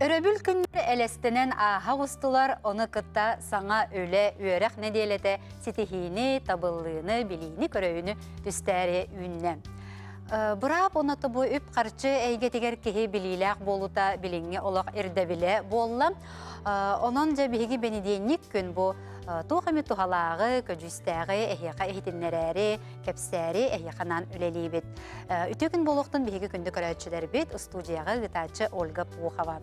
Өрөбүл күннэр элэстэнэн ааһа оҕустулар, ону кытта саҥа үлэ, үөрэх нэдиэлэтэ ситиһиини, табыллыыны, билиини-көрүүнү түстээри үүннэ. Быраап оното бу үп-харчы эйгэтигэр киһи билиилээх буолуута билиҥҥи олох ирдэбилэ буолла. Онон дьэ биһиги бэнидиэнньик күн бу туох эмит туһалааҕы, көдьүүстээҕи эһиэхэ иһитиннэрээри, кэпсээри эһиэхэ анаан үлэлиибит. Үтүө күн буолуохтун биһиги күндү көрөөччүлэрбит, устуудьуйаҕа ыытааччы Ольга Пухова.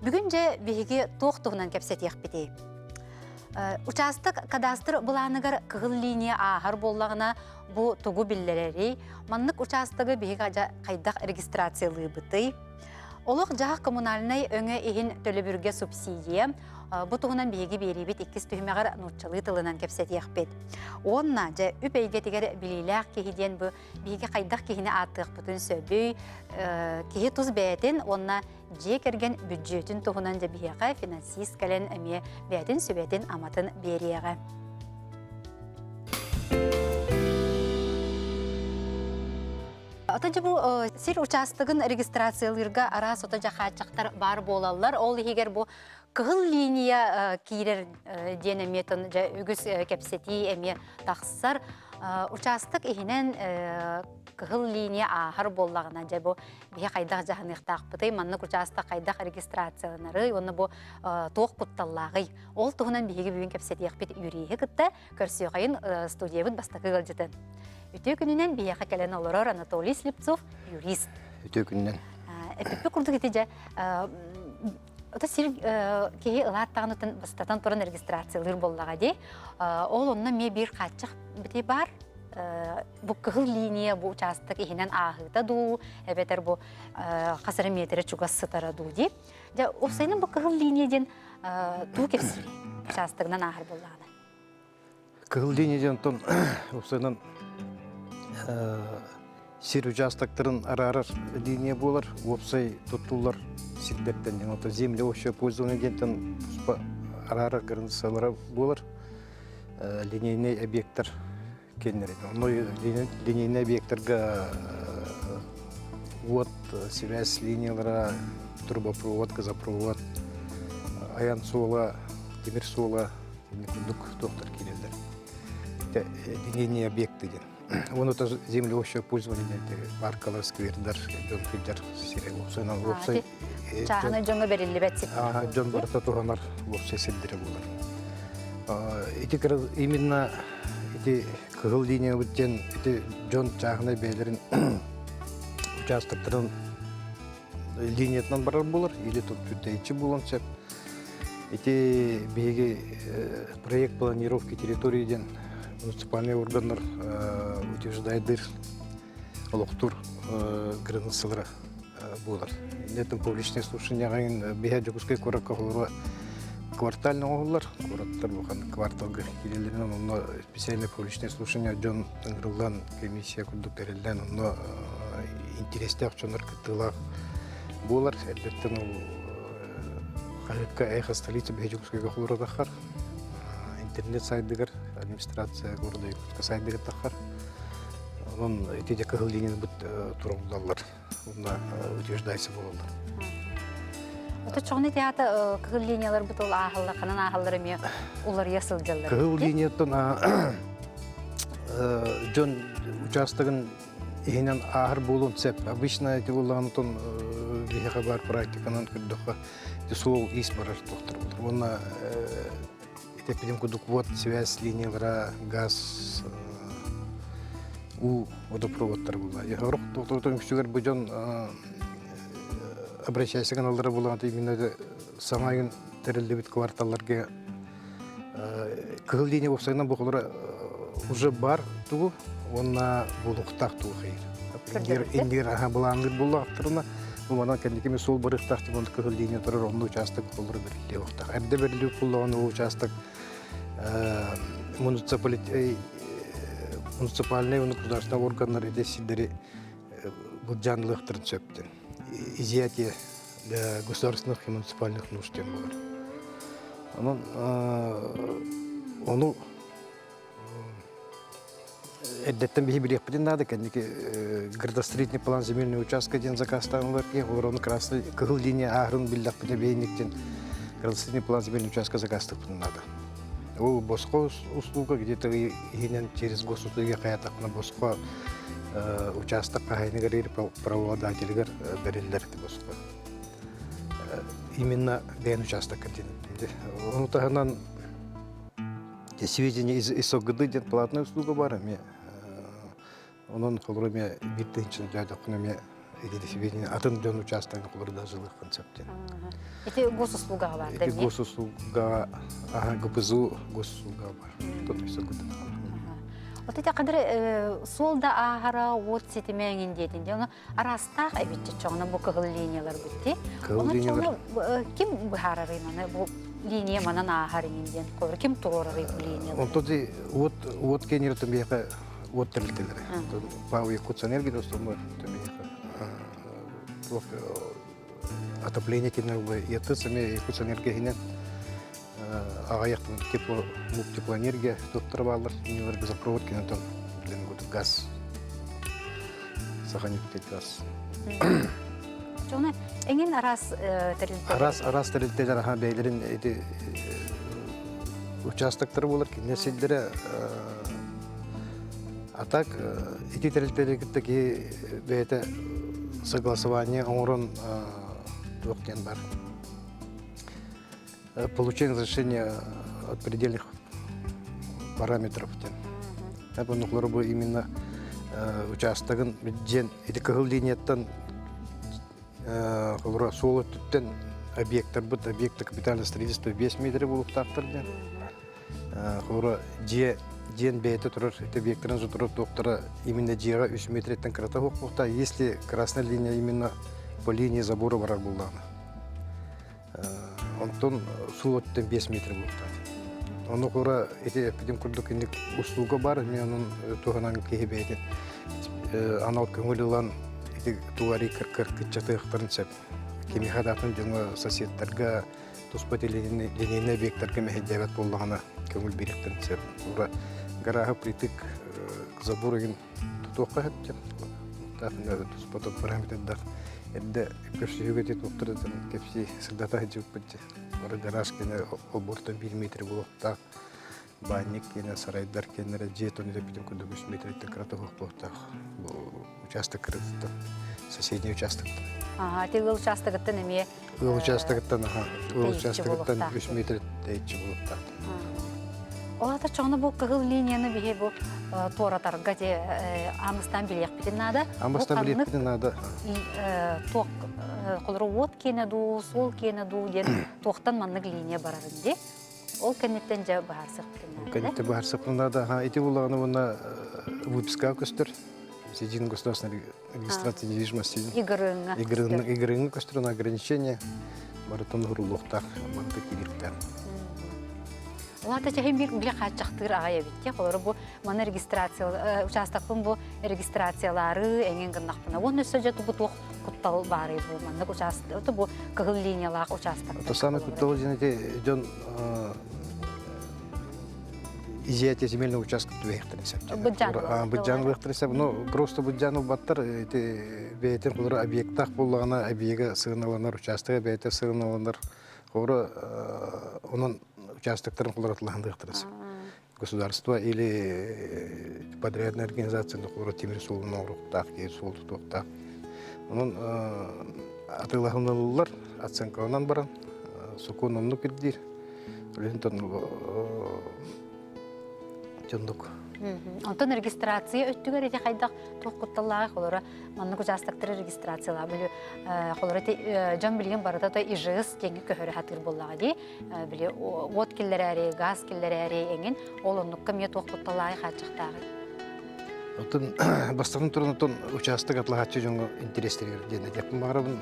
Бүгүн дьэ биһиги туох туһунан кэпсэтиэхпитий? Учаастак кадастр былааныгар кыһыл линия ааһар буоллаҕына, бу тугу биллэрэрий? Маннык учаастагы биһиги хайдах регистрациялыыбытый? Олох-дьаһах коммунальнай өҥө иһин төлөбүргэ субсидия. Бу туһунан биһиги биэриибит иккис түһүмэҕэр нууччалыы тылынан кэпсэтиэхпит. Уонна дьэ үп эйгэтигэр билиилээх киһи диэн бу биһиги хайдах киһини ааттыахпытын сөбүй, киһи тус бэйэтин уонна дьиэ кэргэн бүддьүөтүн туһунан дьэ биһиэхэ финансист кэлэн эмиэ бэйэтин сүбэтин-аматын биэриэҕэ. Ото дьэ бу сир учаастагын регистрациялыырга араас ото дьэ хааччахтар баар буолаллар. Ол иһигэр бу кыһыл линия киирэр диэн эмиэ дьэ үгүс кэпсэтии эмиэ тахсар. Учаастак иһинэн кыһыл линия ааһар буоллаҕына дьэ бу биһи хайдах дьаһаныахтаахпытый, маннык учаастак хайдах регистрацияланарый уонна бу туох кутталлааҕый? Ол туһунан биһиги бүгүн кэпсэтиэхпит юриһы кытта Көрсүөхэйин студиябыт бастакы ыалдьытын. Үтүө күнүнэн биһиэхэ кэлэн олорор Анатолий Слепцов, юрист. Үтүө күнүнэн. Эппиппит курдук ити дьэ ото сир киһи ылааттаҕын бастатан туран регистрациялыыр буоллаҕа дии. Ол онно эмиэ биир хааччах бити баар. Бу кыһыл линия бу учаастак иһинэн ааһыыта дуу, эбэтэр бу хас эрэ миэтэрэ чугас сытара дуу дии. Дьэ, уопсайынан бу кыһыл линия диэн туу кэпсиир учаастагынан ааһар буоллаҕына. Кыһыл линия диэн онтон уопсайынан сир участоктарын араарар линия буолар, уопсай туттуллар сирдэртэн диэн, ото земля общего пользования диэнтэн туспа араарар границалара буолар. Линейный объекттар кеннери. Онно линейный объекттарга уот, связь линиялара, трубопровод, газопровод, айан суола, тимир суола курдук туохтар киирэллэр. Линейные объекты диэн. Уонна земля общего пользования диэн паркалар, сквердар, дьон сылдьар сирэ уопсайынан уопсай Чааһынай дьоҥҥо бэриллибэт сир. Дьон барыта туһанар уопсай сирдэрэ буолар. Ити именно ити кыһыл линиябыт диэн ити дьон чааһынай бэйэлэрин участоктарын линиятынан барар буолар или тут тэйиччи буолуон сөп. Ити биһиги проект планировки территории диэн муниципальный органнар утверждайдыр олохтуур границалара буолар. Летом публичное слушание биһэ Дьокуускай куоракка холоруа квартально оҥоһуллар. Куораттар бухан кварталга киирэллэринэн онно специальное публичное слушание дьон ыҥырыллан комиссия курдук тэриллэн онно интэриэстээх дьоннор кыттыылаах буолар. Эрдэттэн ол хаһыакка эхо столица биһи Дьокуускайга холоруо таххар. Интернет сайдыгар администрация города Якутска сайдыгар таххар. Онон ити дьэ кыһыл линияны бут туруллаллар. Уонна утверждайся буолаллар. Ото чоҕуну театр кыһыл линиялар бут ол ааһаллар, ханан ааһаллар эмиэ уларыйа сылдьаллар. Кыһыл линияттан дьон учаастагын иһинэн ааһар буолуон сөп. Обычно эти буоллаҕына отон биһиэхэ баар практиканан көрдөххө суол ис барар туохтар буолар. Уонна Эппитим курдук уот, связь линиялара, газ, уу водопроводтар буолла. Сорох тохтоотон үксүгэр бу дьон обращайся гыналлара буолан именно саҥа айын тэриллибит кварталларга кыһыл линия уопсайынан бу уже бар тугу уонна буолуохтаах тугу хайыр. Индир аха былаанныыр буоллахтарына манан кэнники суол барыахтаах тибон кыһыл линия турар онно учаастак боллору бериллиэ уохтаах. Эрдэ бериллибит буллаҕына ол учаастак муниципальный уонна государственный органнар ити сирдэри былдьаан ылыахтарын сөптөн. Изъятие для государственных и муниципальных нужд диэн буолар. Онон ону. Эрдэттэн биһи билиэхпитин наада, кэнники градостроительный план земельного участка диэн заказтаан ылар киһи, олор ону красный кыһыл линия ааһарын биллэхпитинэ биһинниктен градостроительный план земельного участка заказтыахпытын наада. Ол босхо услуга где-то иһинэн через госуслуги хайатахпына босхо участок хаһайыныгар или правообладателигэр бэриллэр босхо. Именно бэйэн участокка диэн. Ону таһынан Сведения из СОГД диэн платная услуга бар эмиэ. Онон холобура эмиэ биир тыһыынчаны дьаадахпына эмиэ ити сведения атын дьон учаастагын холобура даже ылыаххын сөп диэн. Ити госуслугаҕа бар Ити госуслугаҕа аха ГПЗУ госуслугаҕа бар. Тут СОГД. Вот ити кадыр суол да ааһара уот ситимэ эҥин диэтин дии. Ону араастаах эбит чоҕуна бу кыһыл линиялар битти. Кыһыл линиялар. Ким быһаарарый маны бу линия манан ааһар иҥин диэн холобур ким туруорарый бу линиялары? Онто ди уот уот кенеритин биһиэхэ уот тэрилтэлэрэ. ПАО Якутсэнерги доступно биһиэхэ туох отопление кинилэр ЯТС эмиэ Якутсэнерго иһинэн аҕыйахтан тепло теплоэнергия туттара бааллар кинилэр газопровод кинотон газ Саханефтегаз Дьону эҥин араас тэрилтэлэр араас араас тэрилтэлэр аха бэйэлэрин ити участоктары буолар кинилэр сирдэрэ а так ити тэрилтэлэри кытта киһи бэйэтэ согласование оҥорон туох диэн бар получение разрешения от предельных параметров диэн. Оннуклары бу именно участогын дьиэн ити кыһыл линияттан холура суол өттүттэн объекттарбыт объекты капитального строительства 5 метр буолуохтаахтар диэн. Холура дьиэ дьиэн бэйэтэ турар ити объекттарын турар туохтара именно дьиэҕэ 3 метреттэн кырата суох Если красная линия именно по линии забора барар буоллаҕына Онтон суол өттүн 5 метр буолуохтаах. Ону кура ити эппитим курдук инник услуга бар, мен онун туһанан киһи бэйэтин анал көҥүл ылан ити тугари кыркыччатыахтарын сөп. Кимиэхэ да атын дьоҥҥо соседтарга туспа линейный объекттарга мэһэйдээбэт буоллаҕына көҥүл биэриэхтэрин сөп. Ура гарааһы притык к забору игин тутуохха сөп диэн. Туспа параметрдаах эрдэ көрсүһүүгэ ити туохтар кэпсии сырдата сылдьыбыппыт дии. Бары гараж киэнэ олбуортан биир метр буолуохтаах, баанньык киэнэ, сарайдар киэннэрэ дьиэ тонута бүтүн курдук үс метртэн кырата суох буолуохтаах. Бу участок кырытыттан, соседний участоктан. Ага, ти ыал участогыттан эмиэ Ыал участогыттан, аха, ыал тэйиччи участогыттан буолуохтаах. үс метр тэйиччи буолуохтаах. Ол аата чоҕуна бу кыһыл линияны биһи бу туоратарга те аамыстаан билиэхпитин наада. Аамыстаан билиэхпитин наада. Туох холоро уот киэнэ дуу, суол киэнэ дуу диэн туохтан маннык линия барарын дии. Ол кэнниттэн дьэ быһаарсыахпытын наада. Кэнниттэн быһаарсыахпытын наада. Ити буллаҕына уонна выписка көстөр. Единый государственный регистрация недвижимости. Игрыҥҥа. Игрыҥҥа көстөр ограничение барытын уһуруллуохтаах маннык киириэхтээх. Улаата чэһин бир биле хааччахтыыр аҕай эбит те холоро бу маны регистрация участокпын бу регистрациялаары эҥин гыннахпына уонна өссө дьэ бу туох куттал баарый бу маннык участок бу кыһыл линиялаах участок То самый куттал диэн ити дьон изъятие земельного участка түбэһиэхтэрин сөп. Быдьаан ылыахтарын сөп. Ну, просто быдьаан ылбаттар ити бэйэтин холоро объектаах буоллаҕына объега сыаналанар, участога бэйэтэ сыаналанар. Холоро онон участоктарын холоротулаһындыахтара сөп. Государство или подрядная организация холоро тимир суолун оҥоруохтаах, киһи суол тутуохтаах. Онон атыылаһыныллар, оценкаланан баран сокуон оннук ирдиир. Үлэһин дьоннук. Онтон регистрация өттүгэр ити хайдах туох кутталлааҕый холоро маннык участоктары регистрациялаа били холоро ити дьон билигин барыта то ИЖС диэҥҥэ көһөрө сатыыр буоллаҕа дии били уот киллэрээри газ киллэрээри эҥин ол оннукка эмиэ туох кутталлааҕый хааччахтааҕый Оттон бастакын туран оттон учаастак атлаһааччы дьоҥҥо интэриэстэригэр диэн этиэхпин баҕарабын.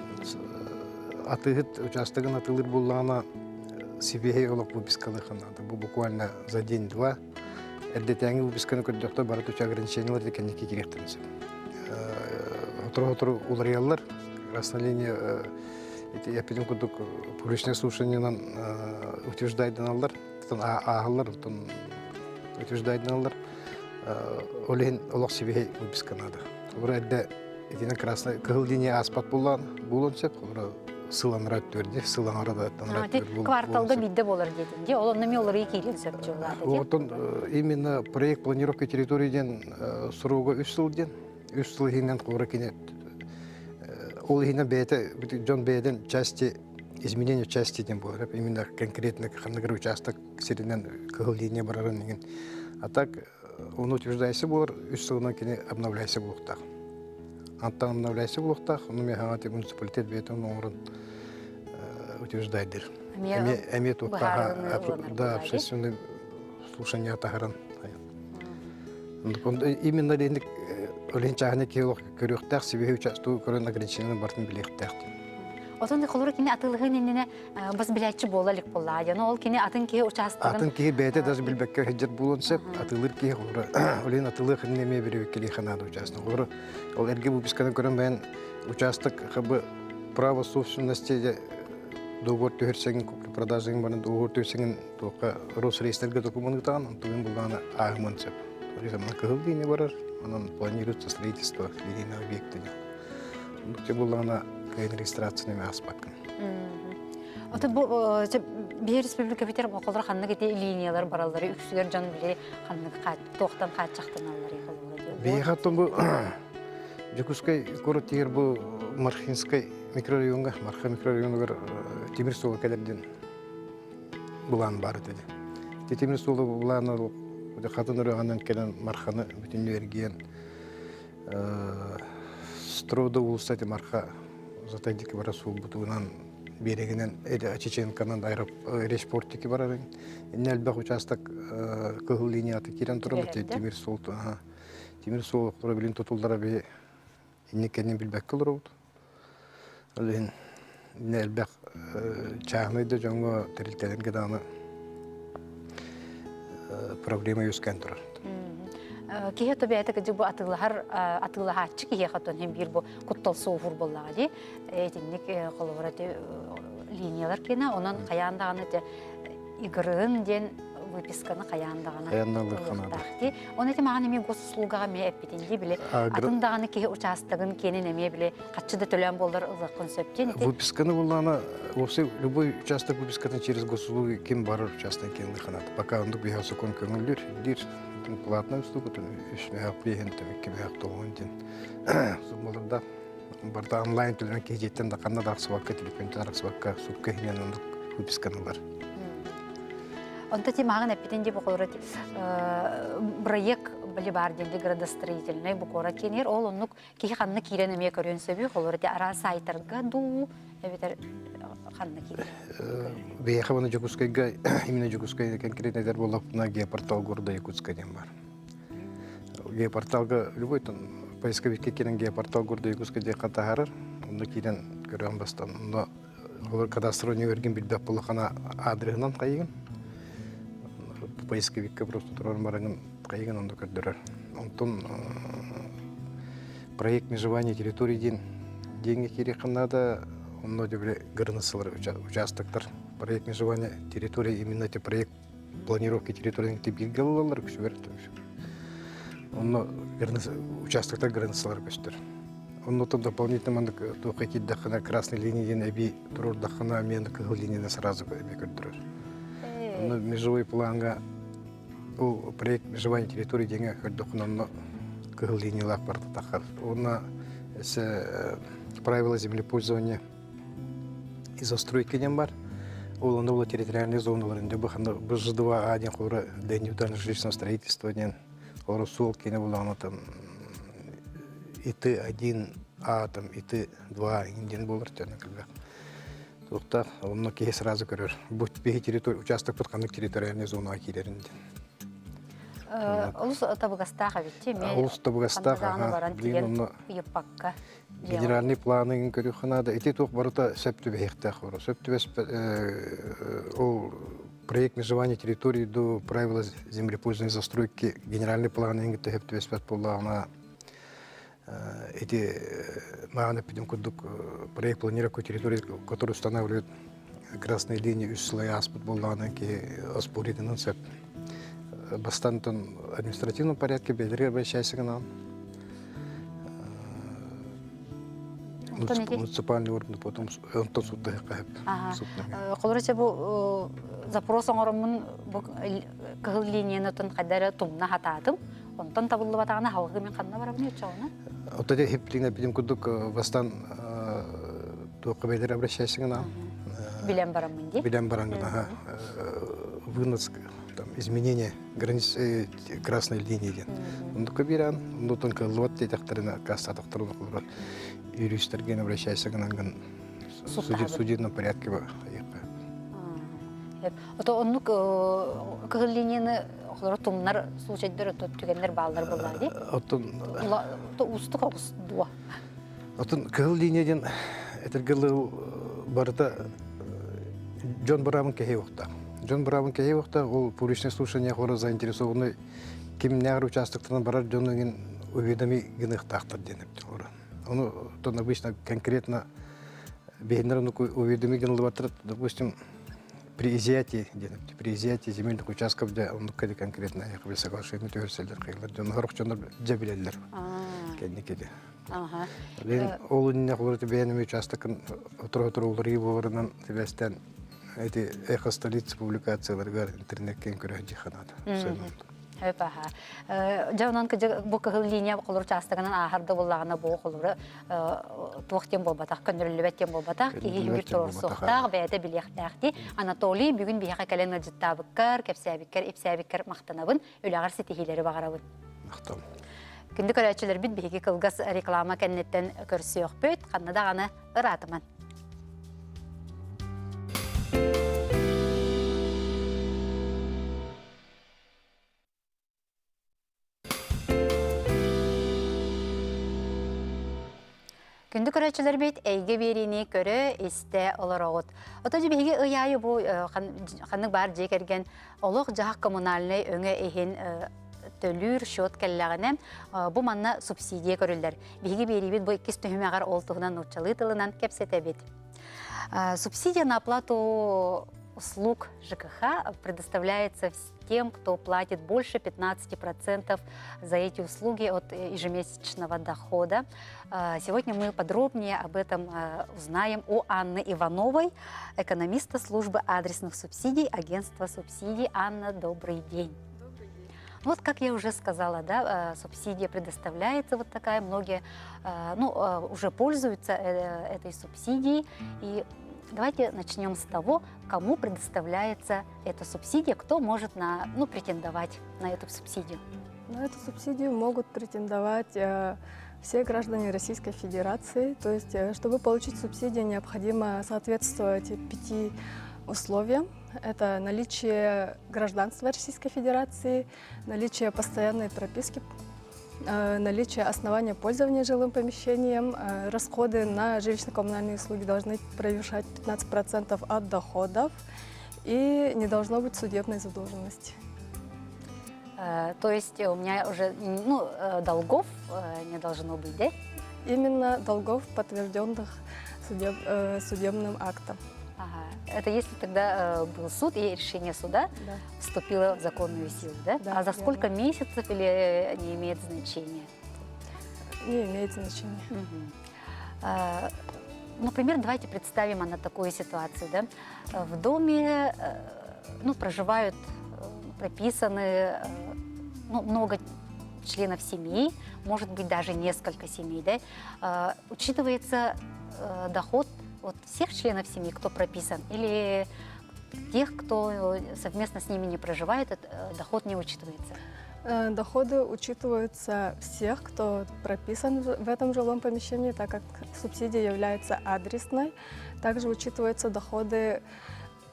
Атыыһыт учаастагын атыылыыр буоллаҕына сибиэһэй олох выпискалыахха наада. Бу буквально за день-два эрдэтээҥи выписканы көрдөхтө бары туча ограничениелар кэнники кириэхтэрин сөп. Сотору-сотору уларыйаллар. Красная линия ити эппитим курдук публичное слушаниенан утверждайданаллар, ааһаллар, оттон утверждайданаллар. Ол иһин олох сибиһэй выписка наада. Олор эрдэ итинэн красный кыһыл линия ааспат буоллаан буолуон сөп. Олор сыл анара өттүгэр сыл аҥара да анара өттүгэр Кварталга биирдэ буолар диэтин дии. Ол онно эмиэ уларыйыы киириэн сөп дьыллаата дии. Оттон именно проект планировки территории диэн срога үс сыл диэн. Үс сыл иһинэн холобура кини ол иһинэн бэйэтэ дьон бэйэтин части изменение части диэн буолар. Именно конкретно ханнык эрэ участок сиринэн кыһыл линия барарын иһин. А так ону утверждайся буолар, үс сылынан кини обновляйся буолуохтаах. Антан обновляйся буолуохтаах, ону миэхэҕэ муниципалитет бэйэтин оҥорон утверждайдыр. Эмиэ эмиэ туохтааха да общественный слушание таһаран. Именно леник олен чааһына киһи олох көрүөхтээх, сибиһи участуу көрөн ограничениены бартын билиэхтээх. Отон холура кини атылыһын иннинэ бас билээччи буола илик буоллаа. Дьоно ол кини атын киһи учаастагын Атын киһи бэйэтэ даже билбэккэ сылдьар буолуон сөп. Атыылыыр киһи холура олен атылыах иннинэ эмиэ бирибиккэлиэхэ наада участок. Холура ол эргэ выписканы көрөн бэйэн участок хабы право собственности договор түһэрсэҥин купли-продажаҥ баран договор түһэрсэҥин туохха Росреестргэ докумуон ыытаҕын, онтугун буллаҕына ааһыман сөп. Манна кыһыл линия барар, онон планируется строительство линейного объекта диэн. Оннук буллаҕына кыайан регистрацияны эмэ ааспаккын. Ото бу биһи республикабытыгар оҕолор ханнык ити линиялар бараллары үксүгэр дьон били ханнык туохтан хааччахтаналларый холобура диэн. Биһиэхэ оттон бу Дьокуускай куорат тигэр бу Мархинскай микрорайоҥҥа, Марха микрорайонугар тимир суола кэлэр диэн былаан баар этэ. Ити тимир суола былаана хатын ырыаҕынан кэлэн Марханы бүтүннүү эргийэн Строда уулусса ити Марха Затайдики бара суолбутунан биэрэгинэн Чеченканан аэропортики барарын инне элбэх участок кыһыл линияты киирэн турар тимир суол тимир суол билин тутуллара би инник кэннин билбэккэ олоробут ол иһин инне элбэх чааһынай да дьоҥҥо тэрилтэлэргэ даҕаны проблема үөскээн турар. Киһи то бэйэтэ кыдьык бу атыылаһар атыылаһааччы киһиэхэ оттон иһин биир бу куттал суоһуур буоллаҕа дии. Итинник холобура линиялар киэнэ онон хайаан даҕаны игрын диэн выписканы хайаан даҕаны ылыахтаах дии. Оны ити маҕан эмиэ госуслугаҕа эмиэ эппитин дии били атын даҕаны киһи учаастагын киэнин эмиэ били хаччы да төлөөн буоллар ылыаххын сөп диэн ити. Выписканы буллаана вообще любой участок выпискатын через госуслуги ким барар участок киэн ылыахханат. Пока оннук биһиэхэ сокуон көҥүллүүр, диир платная услуга үс мөһөөх биэһин икки мөһөөх тоҕуһун диэн суммалардаах барыта онлайн төлөнөн киһи дьиэттэн да ханна да арахсыбакка телефонтан арахсыбакка сукка иһинэн оннук выписканы ылар. Онто ти мааҕын эппитин дии бу проект били баар диэн градостроительный бу куорат киэнигэр ол оннук киһи ханна киирэн эмиэ көрүөн сөбүй холобура ти араас сайтарга дуу эбэтэр ханна киирэн Биһиэхэ маны Дьокуускайга именно Дьокуускай конкретно этэр буоллахпына геопортал города Якутска диэн бар. Геопорталга любой там поисковикке киирэн геопортал города Якутска диэн таһаарар. Онно киирэн көрөн бастан. Онно олор кадастровый нүөмэргин билбэт буоллаххына аадырыһынан хайыгын. Поисковикка просто турар бараҥын хайыгын онно көрдөрөр. Онтон проект межевания территории диэн диэҥҥэ киириэххин наада. Онно дьэ границалар участоктар проект межевания территории именно эти проект планировки территории бииргэ ылаллар үксүгэр онно участоктар границалар көстөр оннотон дополнительно маннык туохха киирдэххинэ красный линия диэн эбии туруордаххына эмиэ кыһыл линияны сразу эмиэ көрдөрөр онно межевой планга ол проект межевания территории диэҥҥэ көрдөххүнэ онно кыһыл линиялаах барыта таххар уонна правила землепользования и застройки диэн бар. Ол онно була территориальные зоналар инде бу ханна бу ЖДВА диэн холобура для индивидуального жилищного строительства диэн холобура суол киэнэ булаҕына там ИТ-1 А там ИТ-2 диэн буолар төнө кэлбэх. Туохтаах онно киһи сразу көрөр. Бу биһи территория участокпыт ханнык территориальная зонаҕа киирэрин диэн. Олус табыгастаах эбит ти. Олус табыгастаах. Баран тиийэн ыйыппакка. Генеральный планы көрүөххэ наада. Ити туох барыта сөп түбэһиэхтээх оро. Сөп түбэспэт ол проект межевания территории до правила землепользования застройки генеральный планы кытта сөп түбэспэт буоллаҕына эти мааны эппитим курдук проект планировки территории, который устанавливает красные линии үс сылай ааспыт буоллаҕына киһи оспоритынан сөп. Бастаан административном порядке бэйэлэригэр обращайся гынаҕын. Муниципальный орган потом онтон суттаһыахха сөп. Холобура бу запрос оҥороммун бу кыһыл линияны отон хайда эрэ тумна хатаатым. Онтон табыллыбатаҕына халгы мин ханна барабын оччоҕуна? Оттон хиплиҥэ билим курдук бастаан туохха бэйэлэр обращайся гынаҕын. Билэн бараммын дии. Билэн бараҥҥын аха вынос там изменение границ красной линии диэн. Оннукка биэрэн, оннутун кыллыбат диэтэхтэринэ аккаастаатахтарын олорор юристэргин обращайся гынан судебном порядке айыахха. Ото оннук кыһыл линияны олоро тумнар случайдар түгэннэр бааллар буоллаа дии. Оттон уустук оҕус дуо? Оттон кыһыл линия диэн этэргэ барыта дьон быраабын кэһии уохтаах. Дьон быраабын кэһии уохтаах, ол публичное слушание хора заинтересованный кимнээҕэр участоктарынан барар дьон иҥин уведоми гыныахтаахтар диэн эптик Ону оттон обычно конкретно биһиннэр ону уведоми гынылыбаттар, допустим, при изъятии диэн при изъятии земельных участков дьэ оннук конкретно соглашение түһэрсэллэр кыыллар дьон сорох дьоннор дьэ билэллэр кэнники Ол иннинэ холобур бэйэн эмиэ учаастакын отура-отура уларыйыы буоларынан сибээстээн эти эхо столицы публикацияларыгар интернеккэ көрө сылдьыахха наада. Хөп аха. Дьэ онон бу кыһыл линия холобур учаастагынан ааһар да буоллаҕына бу холобура туох диэн буолбатах, көннөрүллүбэт диэн буолбатах, киһи үгүр туруорсуохтаах, бэйэтэ билиэхтээх дии. Анатолий, бүгүн биһиэхэ кэлэн ыалдьыттаабыккар, кэпсээбиккэр, ипсээбиккэр махтанабын, үлэҕэр ситиһиилэри баҕарабын. Махтал. Күндү көрөөччүлэрбит биһиги кылгас реклама кэнниттэн көрсүөхпүт, ханна даҕаны ыраатыман. Күндү көрөөччүлэрбит эйгэ биэриини көрө, истэ олороҕут. Ото биһиги ый аайы бу ханнык баар дьиэ кэргэн олох-дьаһах коммунальнай өҥө иһин төлүүр счет кэллэҕинэ, бу манна субсидия көрүллэр. Биһиги биэриибит бу иккис түһүмэҕэр ол туһунан нууччалыы тылынан кэпсэтэбит. Субсидия на оплату услуг ЖКХ предоставляется тем, кто платит больше 15% за эти услуги от ежемесячного дохода. Сегодня мы подробнее об этом узнаем у Анны Ивановой, экономиста службы адресных субсидий агентства субсидий. Анна, добрый день. Добрый день. Вот, как я уже сказала, да, субсидия предоставляется вот такая, многие ну, уже пользуются этой субсидией. И давайте начнем с того, кому предоставляется эта субсидия, кто может на, ну, претендовать на эту субсидию. На эту субсидию могут претендовать все граждане Российской Федерации. То есть, чтобы получить субсидию, необходимо соответствовать пяти условиям. Это наличие гражданства Российской Федерации, наличие постоянной прописки, наличие основания пользования жилым помещением, расходы на жилищно-коммунальные услуги должны превышать 15% от доходов и не должно быть судебной задолженности. То есть у меня уже ну, долгов не должно быть, да? Именно долгов, подтвержденных судебным актом. Ага. Это если тогда был суд и решение суда да. вступило в законную силу, да? Да, а за сколько верно. месяцев или не имеет значения? Не имеет значения. Угу. А, например, давайте представим она такую ситуацию, да? В доме ну, проживают, прописаны ну, много членов семьи, может быть, даже несколько семей, да? Учитывается доход от всех членов семьи, кто прописан, или тех, кто совместно с ними не проживает, этот доход не учитывается? Доходы учитываются всех, кто прописан в этом жилом помещении, так как субсидия является адресной. Также учитываются доходы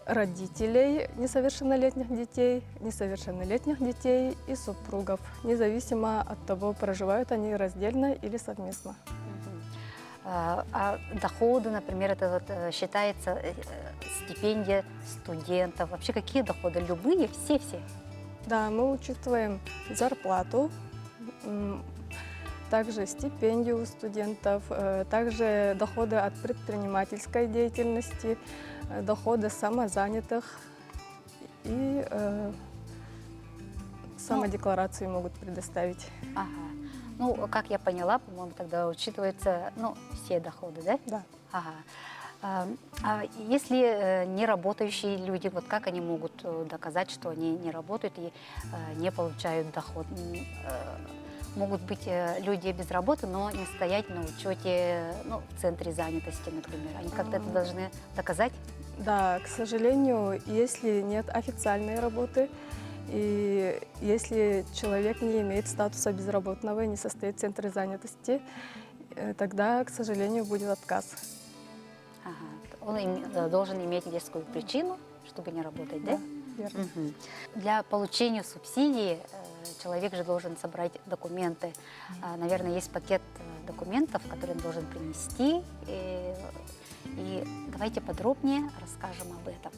родителей несовершеннолетних детей, несовершеннолетних детей и супругов, независимо от того, проживают они раздельно или совместно. А доходы, например, это вот считается стипендия студентов. Вообще какие доходы? Любые? Все-все? Да, мы учитываем зарплату, также стипендию студентов, также доходы от предпринимательской деятельности, доходы самозанятых и Самодекларацию могут предоставить. Ага. Ну, как я поняла, по-моему, тогда учитываются, ну, все доходы, да? Да. Ага. А если не работающие люди, вот как они могут доказать, что они не работают и не получают доход? Могут быть люди без работы, но не стоять на учете, ну, в центре занятости, например. Они как-то это должны доказать? Да, к сожалению, если нет официальной работы и если человек не имеет статуса безработного и не состоит в центре занятости, тогда, к сожалению, будет отказ. Ага. Он должен иметь вескую причину, чтобы не работать, да? Да, верно. Мгм. Для получения субсидии человек же должен собрать документы. Наверное, есть пакет документов, который он должен принести. И давайте подробнее расскажем об этом.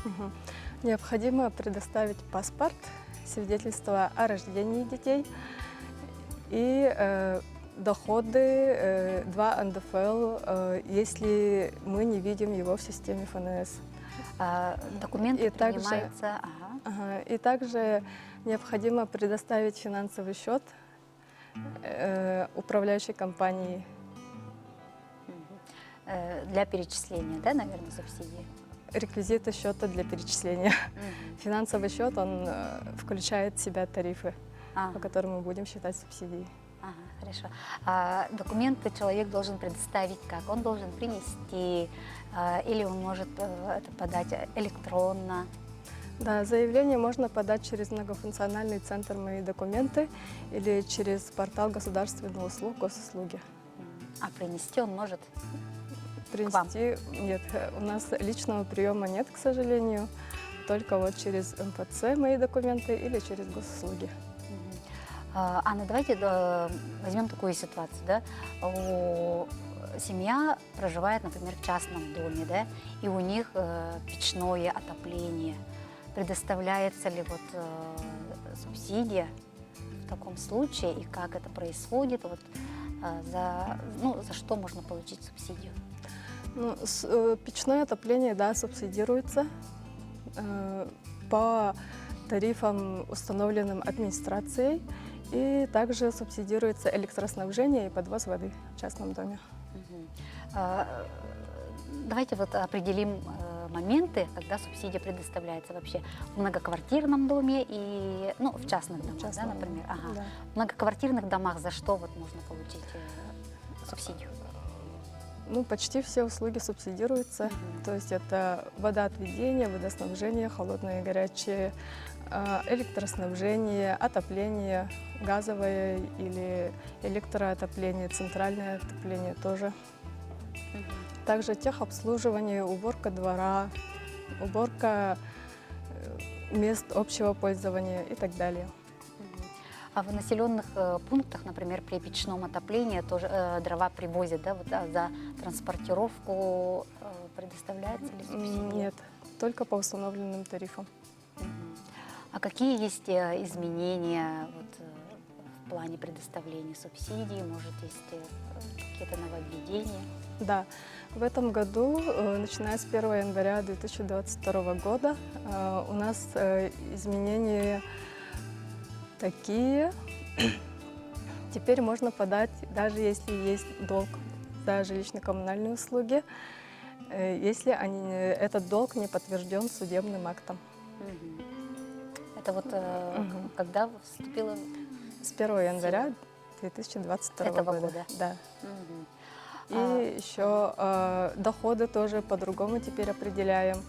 Мгм. Необходимо предоставить паспорт, свидетельство о рождении детей и доходы, 2 НДФЛ, если мы не видим его в системе ФНС. Документы И также, принимаются. Ага. Ага, и также необходимо предоставить финансовый счет управляющей компании. Для перечисления, да, наверное, субсидии? Реквизиты счета для перечисления. Мгм. Финансовый счет, он включает в себя тарифы, по Ага. которым мы будем считать субсидии. Ага, хорошо. А документы человек должен предоставить как? Он должен принести или он может это подать электронно? Да, заявление можно подать через многофункциональный центр «Мои документы» или через портал государственных услуг «Госуслуги». А принести он может к вам? Принести нет, у нас личного приема нет, к сожалению, только вот через МФЦ «Мои документы» или через госуслуги. Мгм. Анна, давайте возьмем такую ситуацию, да? Семья проживает, например, в частном доме, да, и у них печное отопление. Предоставляется ли вот субсидия в таком случае и как это происходит? Вот, ну, за что можно получить субсидию? Ну, печное отопление, да, субсидируется по тарифам, установленным администрацией, и также субсидируется электроснабжение и подвоз воды в частном доме. Мгм. Давайте вот определим моменты, когда субсидия предоставляется вообще в многоквартирном доме и, ну, в частных В домах, да, частном например. доме, Ага. да. В многоквартирных домах за что вот можно получить субсидию? Ну, почти все услуги субсидируются. Мгм. То есть это водоотведение, водоснабжение, холодное и горячее, электроснабжение, отопление, газовое или электроотопление, центральное отопление тоже. Мгм. Также техобслуживание, уборка двора, уборка мест общего пользования и так далее. Мгм. А в населенных пунктах, например, при печном отоплении тоже дрова привозят, да, вот, а за транспортировку предоставляется ли субсидия? Нет, только по установленным тарифам. Мгм. А какие есть изменения вот в плане предоставления субсидий? Может, есть какие-то нововведения? Да, в этом году, начиная с 1 января 2022 года, у нас изменения такие. Теперь можно подать, даже если есть долг за жилищно-коммунальные услуги, если этот долг не подтвержден судебным актом. Мгм. Это вот Мгм. когда вступила С 1 января 2022 Этого года. года. Да. Мгм. И А, еще доходы тоже по-другому теперь определяем.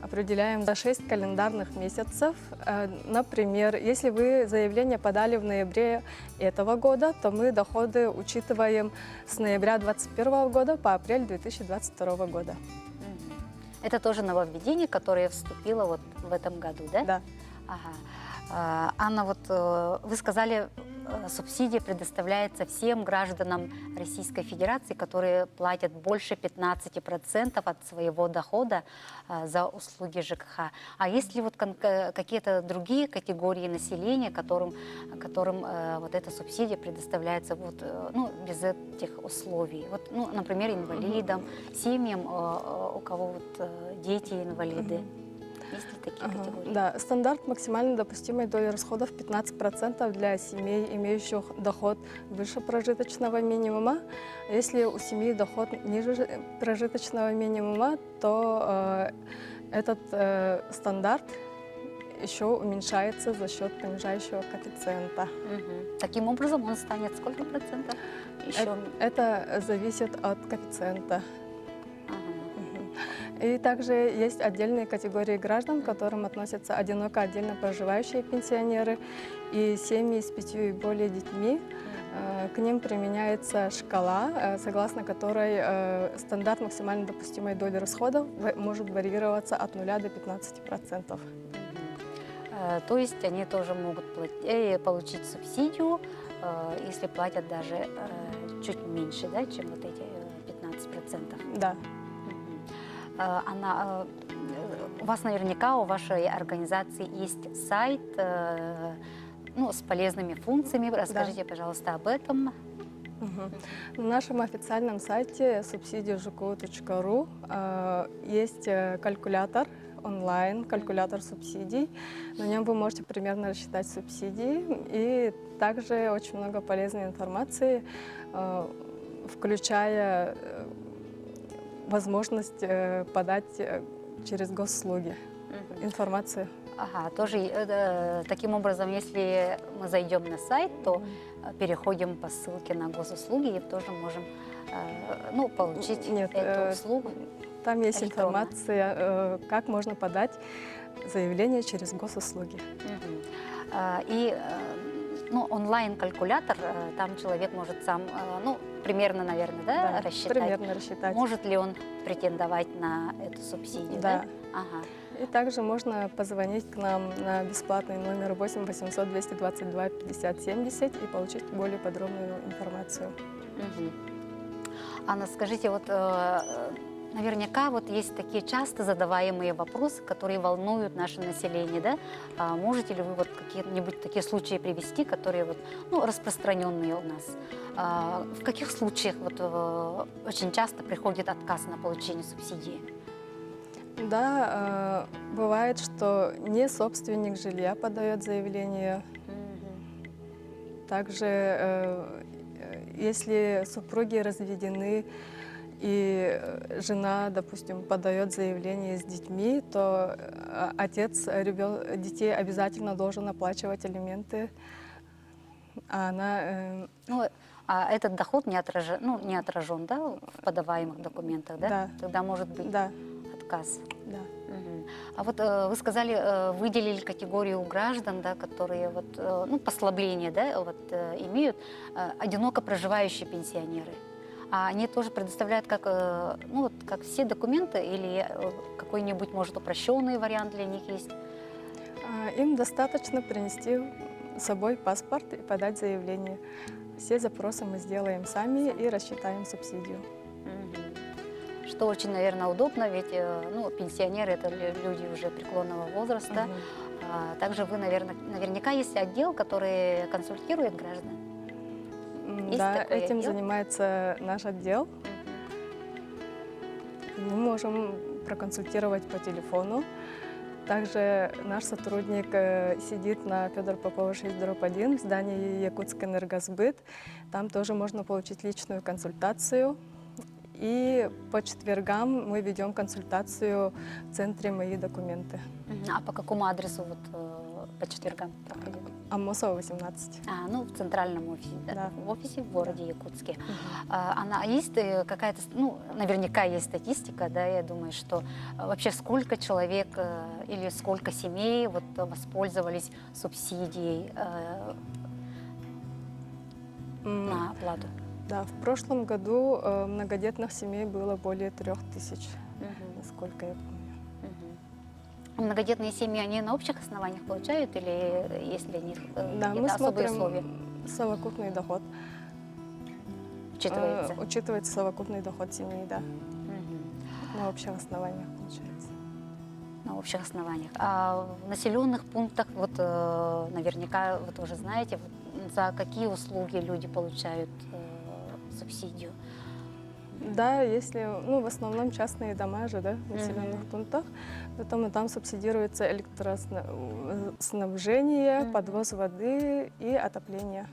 Определяем за 6 календарных месяцев. Например, если вы заявление подали в ноябре этого года, то мы доходы учитываем с ноября 2021 года по апрель 2022 года. Мгм. Это тоже нововведение, которое вступило вот в этом году, да? Да. Ага. Анна, вот вы сказали, субсидия предоставляется всем гражданам Российской Федерации, которые платят больше 15% от своего дохода за услуги ЖКХ. А есть ли вот какие-то другие категории населения, которым вот эта субсидия предоставляется вот, ну, без этих условий? Вот, ну, например, инвалидам, семьям, у кого вот дети инвалиды. Мгм. Есть ли такие категории? Да, стандарт максимально допустимой доли расходов 15% для семей, имеющих доход выше прожиточного минимума. Если у семьи доход ниже прожиточного минимума, то этот стандарт еще уменьшается за счет понижающего коэффициента. Угу. Таким образом, он станет сколько процентов? Еще... Это зависит от коэффициента. И также есть отдельные категории граждан, к которым относятся одиноко отдельно проживающие пенсионеры и семьи с пятью и более детьми. К ним применяется шкала, согласно которой стандарт максимально допустимой доли расходов может варьироваться от 0 до 15%. То есть они тоже могут получить субсидию, если платят даже чуть меньше, да, чем вот эти 15%. Да. Она, у вас наверняка, у вашей организации есть сайт, ну, с полезными функциями. Расскажите, пожалуйста, об этом. Угу. На нашем официальном сайте subsidiijku.ru есть калькулятор онлайн, калькулятор субсидий. На нем вы можете примерно рассчитать субсидии. И также очень много полезной информации, включая возможность подать через госуслуги информацию. Ага, тоже таким образом, если мы зайдем на сайт, то переходим по ссылке на госуслуги и тоже можем ну, получить Нет, эту услугу. Там есть электронно. Информация, как можно подать заявление через госуслуги. Угу. И ну, онлайн-калькулятор, там человек может сам, ну, примерно, наверное, да, Да, рассчитать. Примерно рассчитать. Может ли он претендовать на эту субсидию, да? Да. Ага. И также можно позвонить к нам на бесплатный номер 8 800 222 50 70 и получить более подробную информацию. Угу. Анна, скажите, вот наверняка вот есть такие часто задаваемые вопросы, которые волнуют наше население, да? А можете ли вы вот какие-нибудь такие случаи привести, которые вот, ну, распространенные у нас? В каких случаях вот очень часто приходит отказ на получение субсидии? Да, бывает, что не собственник жилья подает заявление. Также, если супруги разведены и жена, допустим, подает заявление с детьми, то отец детей обязательно должен оплачивать алименты, а она Ну, а этот доход ну, не отражен, да, в подаваемых документах, да? Да. Тогда может быть Да. отказ. Да. Мгм. А вот вы сказали, выделили категорию граждан, да, которые вот, ну, послабление, да, вот, имеют, одиноко проживающие пенсионеры. А они тоже предоставляют как, ну, вот, как все документы или какой-нибудь, может, упрощенный вариант для них есть? Им достаточно принести с собой паспорт и подать заявление. Все запросы мы сделаем сами и рассчитаем субсидию. Мгм. Что очень, наверное, удобно, ведь ну, пенсионеры – это люди уже преклонного возраста. Мгм. А также вы, наверное, наверняка есть отдел, который консультирует граждан. Есть Да, такой этим отдел? занимается наш отдел. Мы можем проконсультировать по телефону. Также наш сотрудник сидит на Федора Попова 6 дробь 1 в здании Якутскэнергосбыт. Там тоже можно получить личную консультацию. И по четвергам мы ведем консультацию в центре «Мои документы». Мгм. А по какому адресу вот, по четвергам проходит? Аммосова, 18. А, ну, в центральном офисе, да? Да. В офисе в городе Якутске. Мгм. А есть какая-то, ну, наверняка есть статистика, да, я думаю, что вообще сколько человек или сколько семей вот воспользовались субсидией на оплату? Да, в прошлом году многодетных семей было более 3000, Мгм. насколько я помню. Мгм. Многодетные семьи, они на общих основаниях получают или есть для них Да, мы какие-то особые смотрим условия? Совокупный доход. Учитывается? Учитывается совокупный доход семьи, да. Мгм. На общих основаниях получается. На общих основаниях. А в населенных пунктах, вот наверняка вы тоже знаете, вот, за какие услуги люди получают субсидию? Да, если, ну, в основном частные дома же, да, в населенных пунктах. Потом и там субсидируется электроснабжение, подвоз воды и отопление.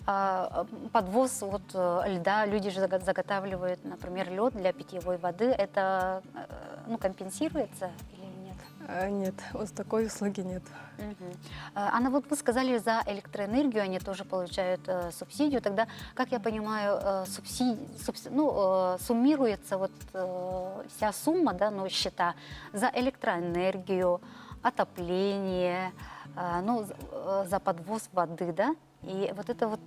А, подвоз вот льда, люди же заготавливают, например, лед для питьевой воды, это ну, компенсируется или нет? Нет, вот такой услуги нет. Угу. Анна, вот вы сказали, за электроэнергию они тоже получают субсидию. Тогда, как я понимаю, ну, суммируется вот вся сумма, да, ну, счета за электроэнергию, отопление, ну, за подвоз воды, да? И вот это вот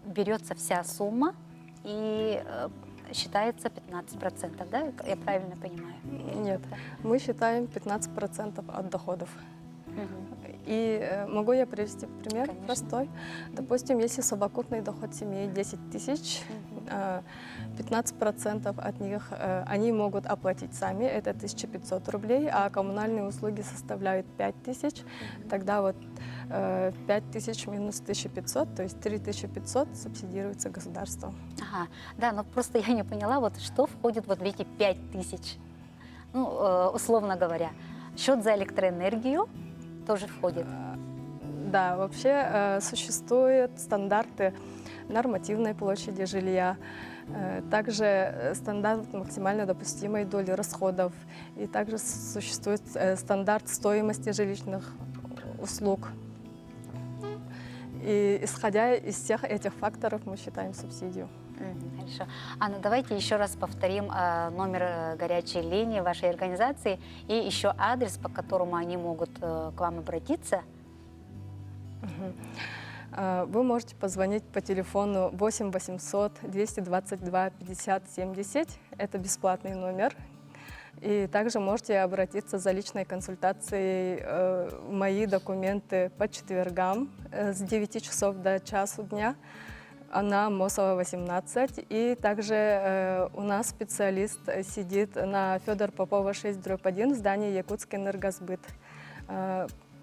берется вся сумма и считается 15%, да? Я правильно понимаю? Нет, мы считаем 15% от доходов. И могу я привести пример Конечно. Простой? Допустим, если совокупный доход семьи 10 тысяч, 15% от них они могут оплатить сами, это 1500 рублей, а коммунальные услуги составляют 5 тысяч, тогда вот 5 тысяч минус 1500, то есть 3500 субсидируется государством. Ага, да, но просто я не поняла, вот что входит вот в эти 5 тысяч, ну, условно говоря. Счет за электроэнергию тоже входит? Да, вообще существуют стандарты нормативной площади жилья, также стандарт максимально допустимой доли расходов, и также существует стандарт стоимости жилищных услуг. И исходя из всех этих факторов мы считаем субсидию. Хорошо. Анна, давайте еще раз повторим номер горячей линии вашей организации и еще адрес, по которому они могут к вам обратиться. Вы можете позвонить по телефону 8 800 222 50 70. Это бесплатный номер. И также можете обратиться за личной консультацией в мои документы по четвергам с 9 часов до часу дня на Аммосова 18. И также у нас специалист сидит на Федор Попова 6 дробь 1 в здании Якутский энергосбыт.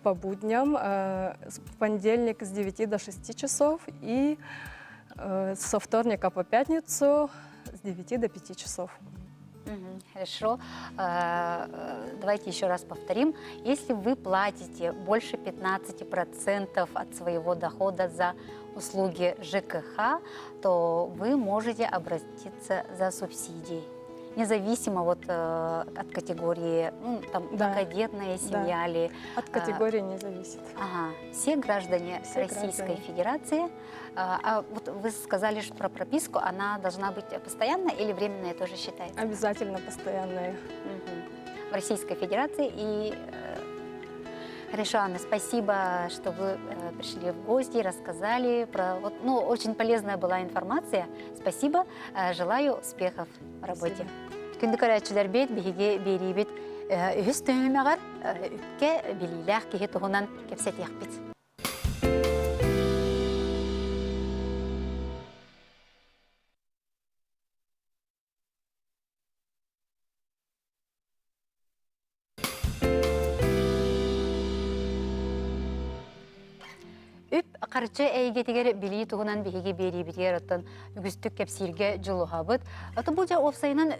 По будням, в понедельник с 9 до 6 часов и со вторника по пятницу с 9 до 5 часов. Хорошо. Давайте еще раз повторим. Если вы платите больше 15% от своего дохода за услуги ЖКХ, то вы можете обратиться за субсидией. Независимо вот от категории, ну, там, многодетная семья или... От категории не зависит. Ага. Все граждане Все Российской граждане. Федерации. А вот вы сказали что про прописку, она должна быть постоянная или временная тоже считается? Обязательно постоянная. Мгм. В Российской Федерации. И хорошо, Анна, спасибо, что вы пришли в гости, рассказали про... Вот, ну, очень полезная была информация. Спасибо. Желаю успехов в работе. Күндү көрөөччүлэрбит, биһиги биэриибит үһүс түһүмэҕэр үпкэ билиилээх киһи туһунан кэпсэтиэхпит. Үп харчы эйгэтигэр билии туһунан биһиги биэриибитигэр оттон үгүстүк кэпсииргэ дьулуһабыт. Ото бу дьэ уопсайынан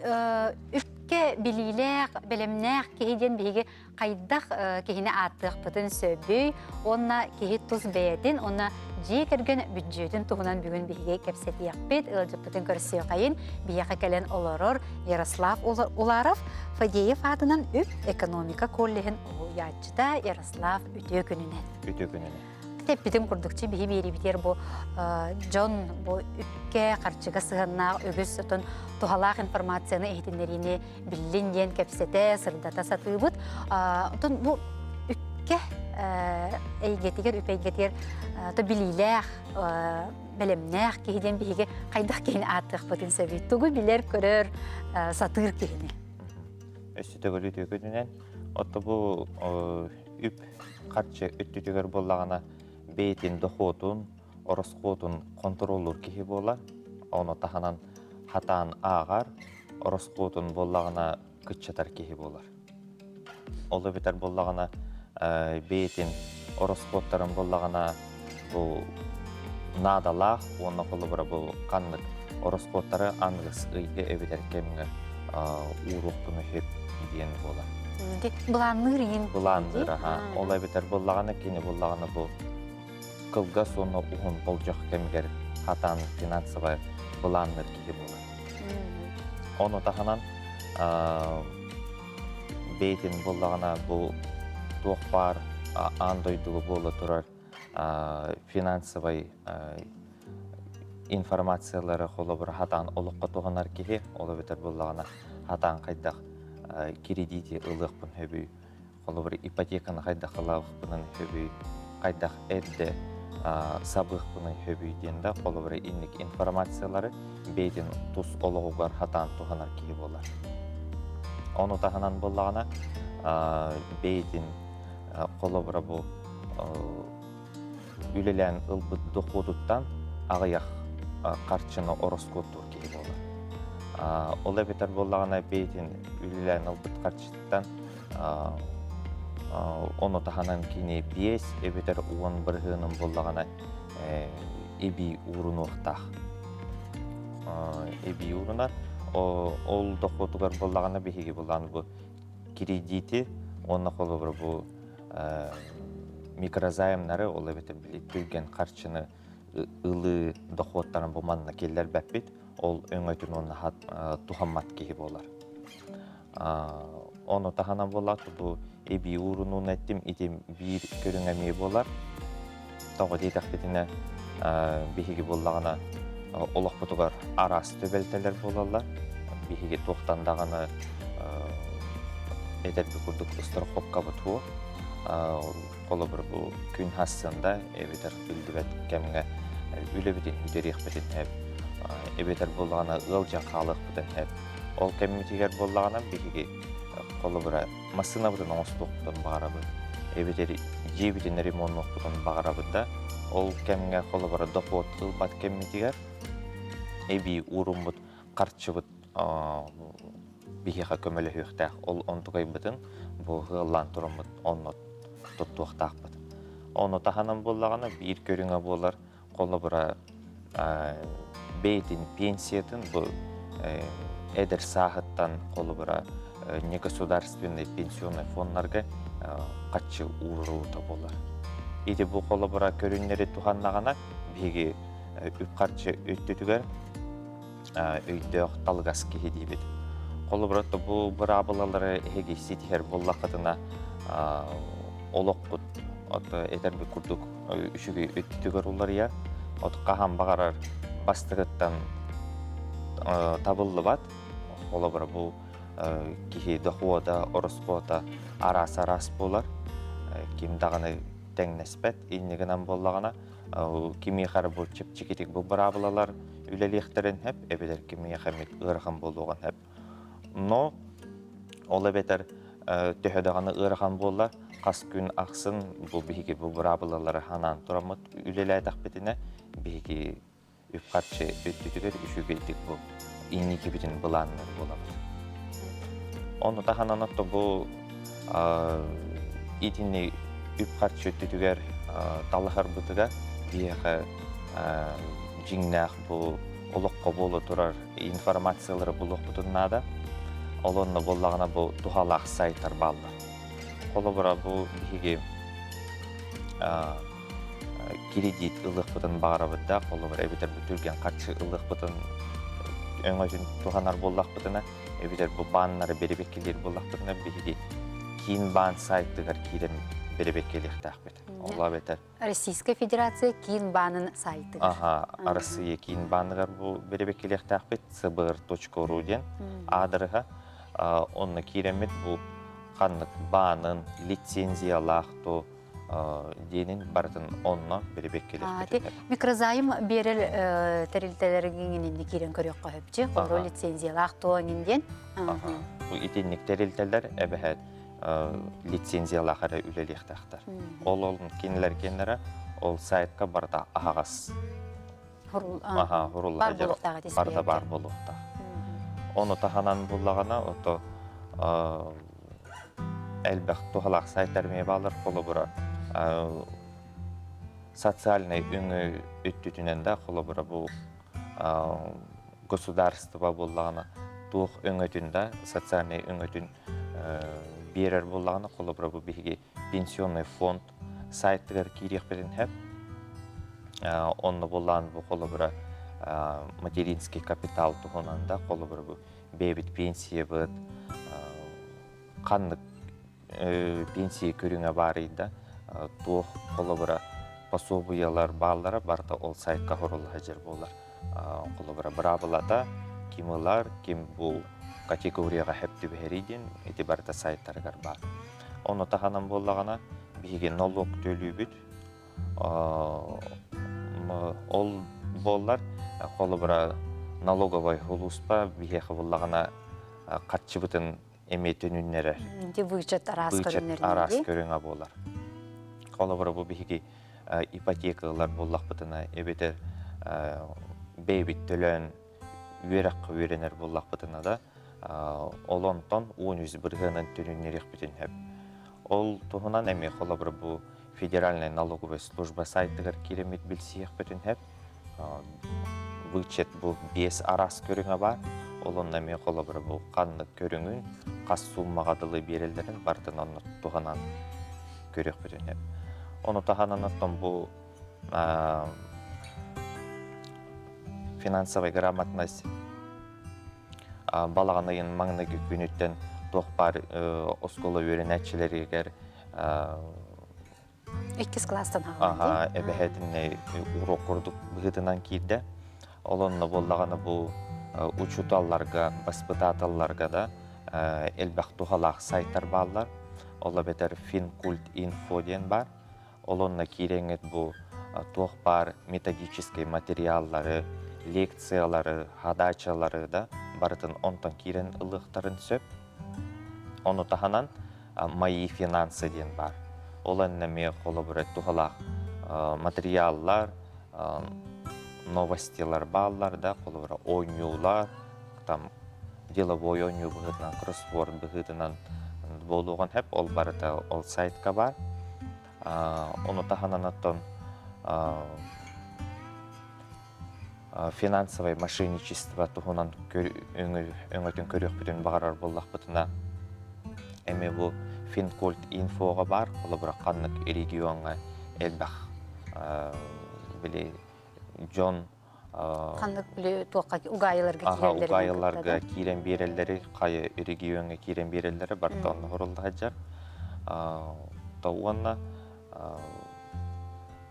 үпкэ билиилээх, бэлэмнээх киһи диэн биһиги хайдах киһини ааттыахпытын сөбүй, уонна киһи тус бэйэтин, уонна дьиэ кэргэн бүддьүөтүн туһунан бүгүн биһиги кэпсэтиэхпит, ыалдьыппытын көрсүөхайын, биһиэхэ кэлэн олорор Ярослав Уларов, Фадеев аатынан үп экономика коллеһын уһуйааччыта. Ярослав, үтүө күнүнэн. Үтүө күнүнэн. Эппитим курдук биһи биэриибитигэр бу дьон бу үпкэ харчыга сыһыаннаах үгүс отон туһалаах информацияны иһитиннэриини биллин диэн кэпсэтэ, сырдата сатыыбыт. Отон бу үпкэ эйгэтигэр, үп эйгэтигэр то билиилээх, бэлэмнээх киһи диэн биһиги хайдах киһини ааттыахпытын сөбүй? Тугу билэр, көрөр, сатыыр киһини? Өссө төгүл үтүө күнүнэн. Отто бу үп харчы өттүтүгэр буоллаҕына бэйэтин дохуотун, ороскуотун хонтуруоллуур киһи буолар. Ону таһынан хатаан ааҕар, ороскуотун буоллаҕына кыччатар киһи буолар. Ол эбэтэр буоллаҕына бэйэтин ороскуоттарын буоллаҕына бу наадалаах уонна холобура бу ханнык. Ороскуоттары аныгыс ыйга эбэтэр кэмҥэ ууруохпун сөп диэн буолар. Былаанныыр иһин. Былаанныыр, аха. Ол эбэтэр буоллаҕына, кини буоллаҕына бу кылгас уонна уһун болдьох кэмигэр хатаан финансовай былаанныыр киһи буолар. Ону таһынан бэйэтин буоллаҕына бу туох баар аан дойдуга буола турар финансовай информациялары холобура хатаан олоххо туһанар киһи, ол эбэтэр буоллаҕына хатаан хайдах кредити ылыахпын сөбүй, холобур ипотеканы хайдах ылаахпынан сөбүй, хайдах эрдэ сабыахпынан сөбүй диэн да холобура инник информациялары бэйэтин тус олоҕугар хатаан туһанар киһи буолар. Ону таһынан буоллаҕына бэйэтин холобура бу үлэлээн ылбыт дохуотуттан аҕыйах харчыны ороскуоттуур киһи буолар. Ол эбэтэр буоллаҕына бэйэтин үлэлээн ылбыт харчыттан ону таһынан кини 5 эбэтэр 10 бырыһыанын буоллаҕына эбии уурунуохтаах. Эбии уурунар. Ол дохуотугар буоллаҕына биһиги булаан бу кредити уонна холобура бу микрозаймнары, ол эбэтэр били түргэн харчыны ылыы дохуоттарын бу манна киллэрбэппит, ол өҥөтүн уонна туһаммат киһи буолар. Ону таһынан буоллар бу эбии уурунууну эттим, ити биир көрүҥ эмиэ буолар. Тоҕо диэтэхпитинэ, биһиги буоллаҕына олохпутугар араас түбэлтэлэр буолаллар. Биһиги туохтан даҕаны этэрби курдук страховкабыт суох. Холобур, бу күн хассында эбэтэр биллибэт кэмҥэ үлэбитин үтэриэхпитин сөп, эбэтэр буоллаҕына ыалдьан хаалыахпытын сөп. Ол кэммитигэр буоллаҕына биһиги холобура массыынабытын оҥостуохпутун баҕарабыт, эбэтэр дьиэбитин ремоннуохпутун баҕарабыт да, ол кэмҥэ холобура дохуот ылбат кэммитигэр эбии ууруммут харчыбыт биһиэхэ көмөлөһүөхтээх. Ол онтукайбытын бу ыаллаан тураммыт онно туттуохтаахпыт. Ону таһынан буоллаҕына биир көрүҥэ буолар холобура бэйэтин пенсиятын бу эдэр сааһыттан холобура негосударственный пенсионный фонднарга харчы ууруута буолар. Ити бу холобура көрүннэри туһаннаҕына биһиги үп-харчы өттүтүгэр өйдөөх талыгас киһи диибит. Холобура бу быраабылалары эһиги ситиһэр буоллаххытына олохпут этэрбит курдук үчүгэй өттүгэр уларыйар. От хаһан баҕарар бастыгыттан табыллыбат. Холобура бу киһи дохуота, ороскуота араас-араас буолар. Ким даҕаны тэҥнэспэт. Иннигинэн буоллаҕына кимиэхэ эрэ бу чэпчэкитик бу быраабылалар үлэлиэхтэрин сөп, эбэтэр кимиэхэ эмит ыарахан буолуоҕун сөп. Но ол эбэтэр төһө даҕаны ыарахан буоллар, хас күн ахсын бу биһиги бу быраабылалары ханаан тураммыт үлэлээтэхпитинэ, биһиги үп-харчы өттүтүгэр үчүгэйдик бу инникибитин былааннар буолабыт. Ону таһынан отто бу итини үп-харчы өттүтүгэр талаһарбытыгар биһиэхэ дьиҥнээх бу олоххо буола турар информациялары булуохпутун наада. Ол онно буоллаҕына бу туһалаах сайтар бааллар. Холобура бу биһиги кредит ылыахпытын баҕарабыт да, холобура эбэтэр бу түргэн харчы ылыахпытын өҥөтүн туһанар буоллахпытына, эбэтэр бу бааннары бэрэбиэркэлиир буоллахпытына, биһиги киин баан сайтыгар киирэн бэрэбиэркэлиэхтээхпит. Ол эбэтэр Российская Федерация киин баанын сайтыгар. Аха, Арассыыйа киин бааныгар бу бэрэбиэркэлиэхтээхпит cbr.ru диэн аадырыһа. Онно киирэммит бу ханнык баанын лицензиялаах то диэнин барытын онно бэрэбиэркэлиэхпит. Микрозайм биэрэр тэрилтэлэрин киирэн көрүөххэ сөпчү. Холобур лицензиялаах туо иҥин диэн. Бу итинник тэрилтэлэр эбэһээт лицензиялаах эрэ үлэлиэхтээхтэр. Ол ол кинилэр кинилэрэ ол сайтка барыта аһаҕас. Аха, хурулла барыта баар буолуохтаах. Ону таһынан буллаҕына, ото элбэх туһалаах сайттар эмиэ бааллар. Холобура, социальнай өҥө өттүтүнэн да, холобура бу. государство буоллаҕына туох өҥөтүн да социальнай өҥөтүн биэрэр буоллаҕына, холобура бу биһиги пенсионный фонд сайтыгар киириэхпитин сөп. Онно буоллаан бу холобура материнский капитал туһунан да холобура бу бэйэбит пенсиябыт ханнык пенсия көрүҥэ баарый да туох холобура пособиялар бааллара барыта ол сайтка хорулла сылдьар буолар. Холобура быраабылата ким ылар, ким бу категорияҕа сөп түбэһэрий диэн ити барыта сайтарыгар баар. Ону таһынан буоллаҕына биһиги нолуок төлүүбүт. Ол буоллар холобура налоговай сулууспа биһиэхэ буоллаҕына харчыбытын эмиэ төнүннэрэр. Ити вычет араас көрүҥнэринэн араас көрүҥэ буолар. Холобура бу биһиги ипотека ылар буоллахпытына эбэтэр бэйэбит төлөөн үөрэххэ үөрэнэр буоллахпытына да ол онтон 13 бырыһыанын төнүннэриэхпитин сөп. Ол туһунан эмиэ холобура бу федеральная налоговая служба сайтыгар киирэммит билсиэхпитин сөп. Вычет бу биэс араас көрүҥэ баар. Ол онно эмиэ холобура бу ханнык көрүҥүн, хас сууммаҕа дылы биэрэллэрин барытын онно туһанан көрүөхпүтүн сөп. Ону таһынан оттон бу финансовая грамотность балаҕан ыйын маҥнайгы күнүттэн туох баар оскуола үөрэнээччилэригэр Иккис класстан Аха, эбэһээтиннэй уруок курдук быһыытынан киирдэ. Ол онно буоллаҕына бу учууталларга, баспытааталларга да элбэх туһалаах сайтар бааллар. Ол эбэтэр Финкульт.инфо диэн баар. Ол онно киирэҥҥит бу туох баар методическай материаллары, лекциялары, задачалары да барытын онтон киирэн ылыахтарын сөп. Ону таһынан «Мои финансы» диэн баар. Ол онно эмиэ холобура туһалаах материаллар, новостилар бааллар да, холобура оонньуулар, там деловой оонньуу быһыытынан, кроссворд быһыытынан буолуоҕун сөп, ол барыта ол сайтка баар. Ону таһынан оттон финансовое мошенничество туһунан өҥөтүн көрүөхпүтүн баҕарар буоллахпытына, эмиэ бу Финкульт инфоҕа баар, холобура ханнык региоҥҥа элбэх били дьон ханнык били туохха угаайыларга киирэллэри угаайыларга киирэн биэрэллэри хайа региоҥҥа киирэн биэрэллэри барыта онно хорулла сылдьар то уонна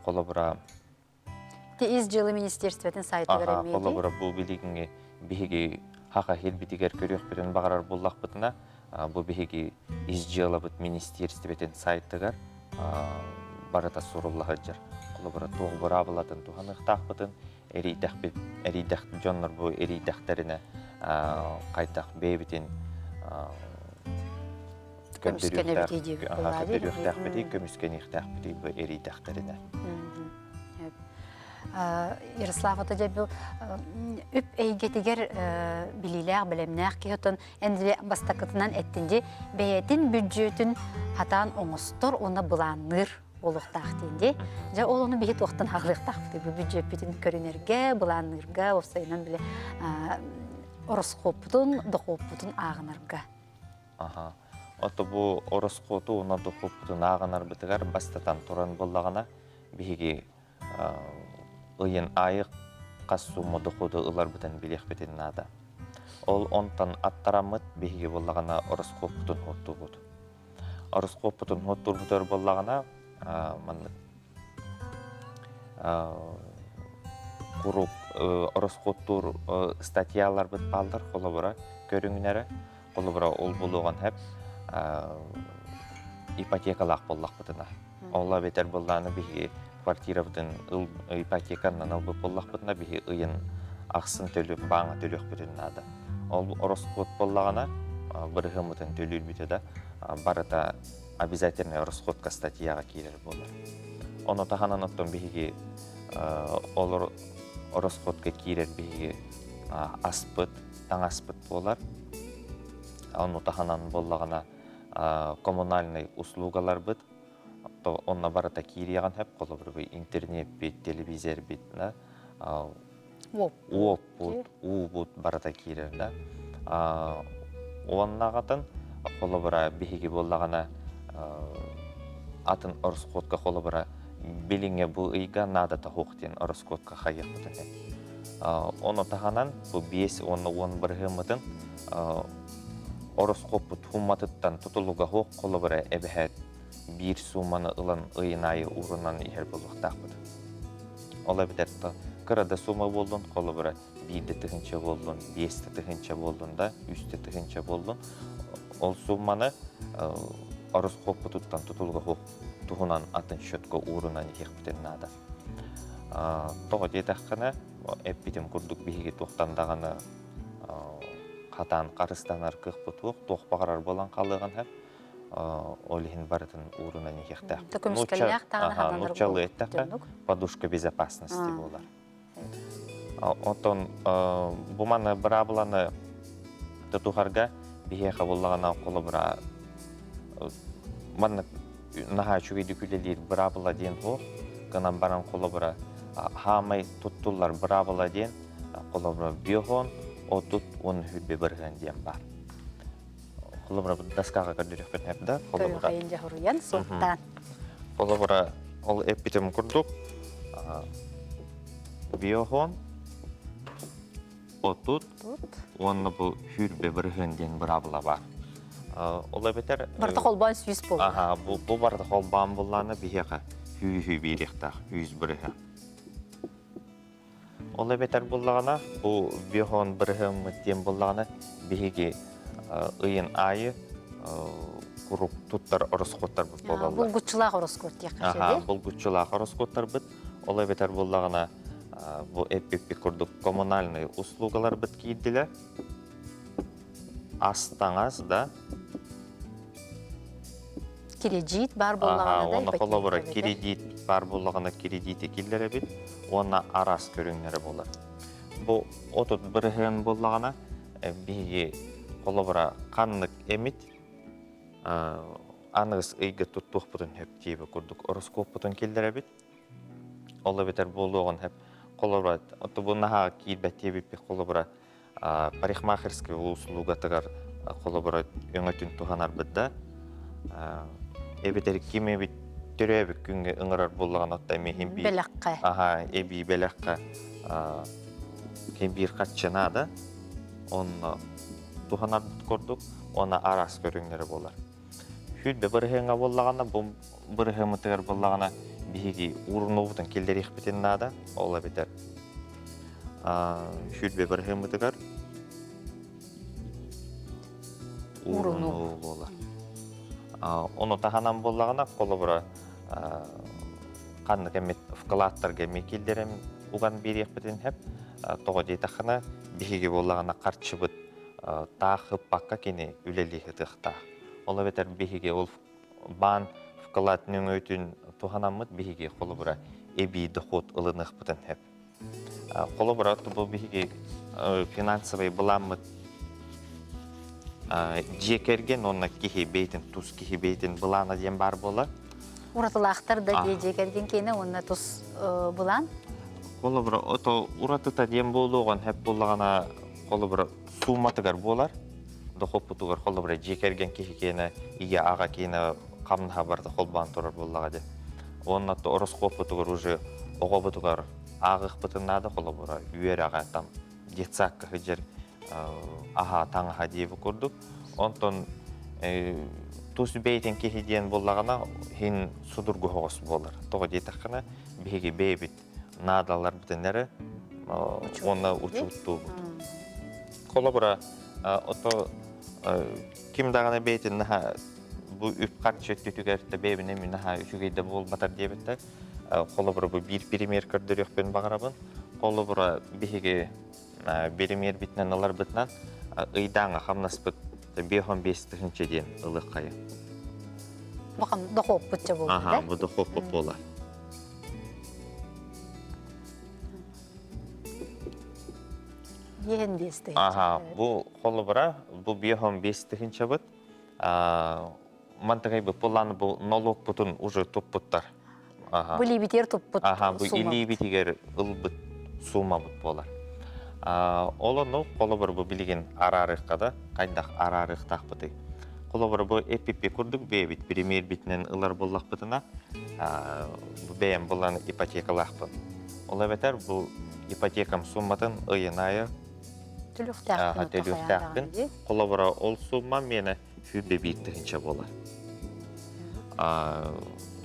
холобура Ити ис дьыала министерствотын сайтыгар эмиэ холобура бу билигиҥҥи биһиги хаха хирбитигэр көрүөхпүтүн баҕарар буоллахпытына бу биһиги ис дьыалабыт министерствотын сайтыгар барыта сурулла сылдьар. Холобура туох быраабылатын туһаныахтаахпытын эрийдэхпит эрийдэх дьоннор бу эрийдэхтэринэ хайдах бэйэбитин көрдөрүөхтээхпитий, көмүскэниэхтээхпитий бу эрийдэхтэринэ. Ярослав ото дьэ бу үп эйгэтигэр билиилээх, бэлэмнээх киһи отон эн бастакытынан эттин дии бэйэтин бүддьүөтүн хатаан оҥостор уонна былаанныыр буолуохтаах диэн дии. Дьэ ол ону биһи туохтан аҕалыахтаахпытый бу бүддьүөппүтүн көрүнэргэ, былаанныырга, уопсайынан бile ороскуоппутун, дохуоппутун ааҕынарга. Аха. Ото бу ороскуоту уонна дохуоппутун ааҕынарбытыгар бастатан туран буоллаҕына биһиги ыйын аайы хас сумма доходу ыларбытын билиэхпитин наада. Ол онтон аттараммыт биһиги буоллаҕына ороскуоппутун хуоттуубут. Ороскуоппутун хуоттуурбутугар буоллаҕына маннык куруук ороскуоттуур статьяларбыт бааллар холобура көрүҥнэрэ Холобура, ол буолуоҕун сөп ипотекалаах буоллахпытына. Ол эбэтэр буоллаҕына биһиги квартирабытын ыл ипотеканан ылбыт буоллахпытына биһи ыйын ахсын төлү бааҥҥа төлүөхпүтүн наада. Ол ороскуот буоллаҕына бырыһыаммытын төлүүрбүтэ да барыта обязательный расходка статьяҕа киирэр буолар. Ону таһынан оттон биһиги олор ороскуотка киирэр биһиги аспыт таҥаспыт буолар. Ону таһынан буоллаҕына коммунальнай услугаларбыт онно барыта киириэҕин сөп холобур интернеппит, телевизорбит. Уоппут, уубут барыта киирэр да. Уоннаҕатын холобура биһиги буоллаҕына атын ороскуотка холобура билиҥҥи бу ыйга наадата суох диэн ороскуотка хайыахпытын сөп. Ону таһынан бу 5 уонна 10 бырыһыаммытын ороскуоппут сумматыттан тутулуга суох холобура эбэһээт биир сууманы ылан ыйын аайы уурунан иһэр буолуохтаахпыт. Ол эбэтэр кыра да суума буоллун, холобура биирдэ тыһыынча буоллун, биэстэ тыһыынча буоллун да, үстэ тыһыынча буоллун, ол суумманы ороскуоппутуттан тутулуга суох туһунан атын счетка уурунан иһиэхпитин наада. Тоҕо диэтэххинэ, эппитим курдук биһиги туохтан даҕаны хатаан харыстанар кыахпыт суох, туох баҕарар буолан хаалыаҕын сөп. Ол иһин барытын уурунан иһиэхтээх. Көмүскэллээх даҕаны хананар Нууччалыы эттэххэ, подушка безопасности буолар. Оттон бу маны быраабыланы тутуһарга биһиэхэ буллаҕына холобура маннык наһаа үчүгэйдик үлэлиир быраабыла диэн суох. Гынан баран холобура хаамай туттуллар быраабыла диэн холобура биохон отут уон хүрбэ бырыһыан диэн баар. Холобура доскаҕа көрдөрүөхпүт сөп да холобура Көрүөххэйин дьаһуруйан суоттаан. Холобура ол эппитим курдук биохон отут уонна бу хүрбэ бырыһыан диэн быраабыла баар. Ол эбэтэр Барыта холбоон сүүс буолла. Аха, бу, бу барыта холбоон буллаана биһиэхэ хүүһү биэриэхтээх, үүс бырыһа. Ол эбэтэр буллаҕына, бу биохон бырыһыаммыт диэн буллаҕына, биһиги ыйын аайы курук туттар ороскуоттарбыт буолаллар. Булгуччулаах ороскуот диэххэ Аха, булгуччулаах ороскуоттарбыт. Ол эбэтэр буллаҕына, бу эппиппит курдук коммунальный услугаларбыт киирдилэр. Ас-таҥас да. Кирэдьиит баар буоллаҕына да уонна холобура кирэдьиит баар буоллаҕына кирэдьиити киллэрэбит уонна араас көрүҥнэрэ буолар. Бу 30% буоллаҕына биһиги холобура ханнык эмит аныгыс ыйга туттуохпутун сөп диэбит курдук ороскуоппутун киллэрэбит. Ол эбэтэр буолуоҕун сөп. Холобура, бу наһаа киирбэт диэбиппит холобура парикмахерскай услугатыгар холобура өҥөтүн туһанарбыт да эбэтэр ким эбит төрөөбүт күҥҥэ ыҥырар буоллаҕына оттон эмиэ иһин биир бэлэххэ аха эбии бэлэххэ ким биир харчы наада онно туһанарбыт курдук уонна араас көрүҥнэрэ буолар Сүүрбэ бырыһыаҥҥа буоллаҕына, бу бырыһыаммытыгар буоллаҕына, биһиги уурунуубутун киллэриэхпитин наада. Ол эбэтэр 20 бырыһыаммытыгар уурунуу буолар. Ону таһынан буоллаҕына, холобура, ханнык эмит вкладтарга эмиэ киллэрэн уган биэриэхпитин сөп. Тоҕо диэтэххинэ, биһиги буоллаҕына харчыбыт таах ыппакка кини үлэлии сытыахтаах. Ол эбэтэр биһиги ол баан вклад нөҥүөтүн туһанаммыт биһиги холобура эбии дохуот ылыныахпытын сөп. Холобура бу биһиги финансовый былааммыт дьиэ кэргэн уонна киһи бэйэтин тус киһи бэйэтин былаана диэн баар буолар. Уратылаахтар да дьиэ кэргэн киэнэ уонна тус былаан? Холобура ото уратыта диэн буолуоҕун сөп буоллаҕына холобура сууматыгар буолар дохуоппутугар холобура дьиэ кэргэн киһи киэнэ ийэ аҕа киэнэ хамнаһа барыта холбоон турар буоллаҕа дии уонна ороскуоппутугар уже оҕобутугар ааҕыахпытын наада холобура үөрэҕэ там детсадка сылдьар аһа таҥаһа диэбит курдук онтон тус бэйэтин киһи диэн буоллаҕына иһин судургу соҕус буолар тоҕо диэтэххинэ биһиги бэйэбит наадаларбытын эрэ уонна учуоттуубут. Холобура, ото ким даҕаны бэйэтин наһаа бу үп-харчы өттүтүгэр да бэйэбин эмиэ наһаа үчүгэй да буолбатар диэбиттэр. Холобура, бу биир премьер көрдөрүөхпүн баҕарабын. Холобура, биһиги биримиэрбитинэн ыларбытынан ыйдааҥа хамнаспыт 55 тыһыынча диэн ылыаххайа. Бу дохуоппут буолар. Аха, бу дохуоппут буолар. Биэһин биэс тыһыынча. Аха, бу холобура, бу биэһон биэс тыһыынчабыт. Мантыгай бу пулан бу налогпутун уже туппуттар. Аха. Бу илиибитигэр туппут Аха, бу илиибитигэр ылбыт суумабыт буолар. Ол ону холобур бу билигин араарыахха да, хайдах араарыахтаахпытый? Холобур бу эппиппи курдук бэйэбит премьербитинэн ылар буоллахпытына, бу бэйэм булан ипотекалаахпын. Ол эбэтэр бу ипотекам сумматын ыйын аайы төлүөхтээхпин. Холобура ол сумма миэнэ 101 тыһыынча буолар.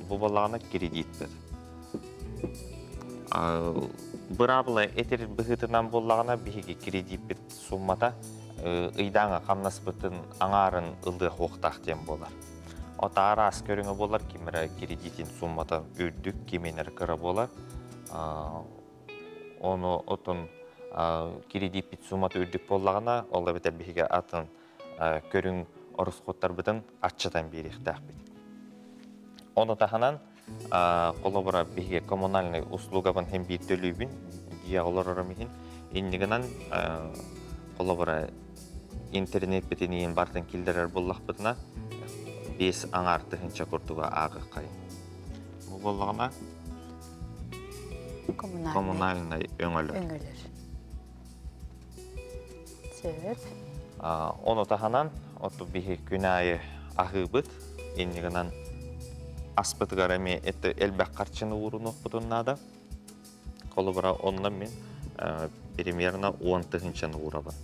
Бу буоллаҕына кредитпит. Быраабыла этэр быһыытынан буоллаҕына биһиги кредиппит суммата ыйдааҥы хамнаспытын аҥаарын ылыах уохтаах диэн буолар. Ото араас көрүҥэ буолар, ким эрэ кредитин суммата үрдүк, кимин эрэ кыра буолар. Ону отон кредиппит суммата үрдүк буоллаҕына, ол эбэтэр биһиги атын көрүҥ ороскуоттарбытын аччатан биэриэхтээхпит. Ону таһынан, холобура, биһиги коммунальнай услугабын иһин биир төлүүбүн, дьиэҕэ олорорум иһин. Иннигинэн, холобура, интернеппитин иһин барытын киллэрэр буоллахпытына, 5,5 тыһыынча курдуга ааҕыаххайын. Бу буоллаҕына, коммунальнай өҥөлөр. Өҥөлөр. Сөп. Ону таһынан, оту биһи күн аайы аһыыбыт, иннигинэн аспытыгар эмиэ элбэх харчыны уурунуохпутун наада. Холобура, онно мин примерно 10 тыһыынчаны уурабын.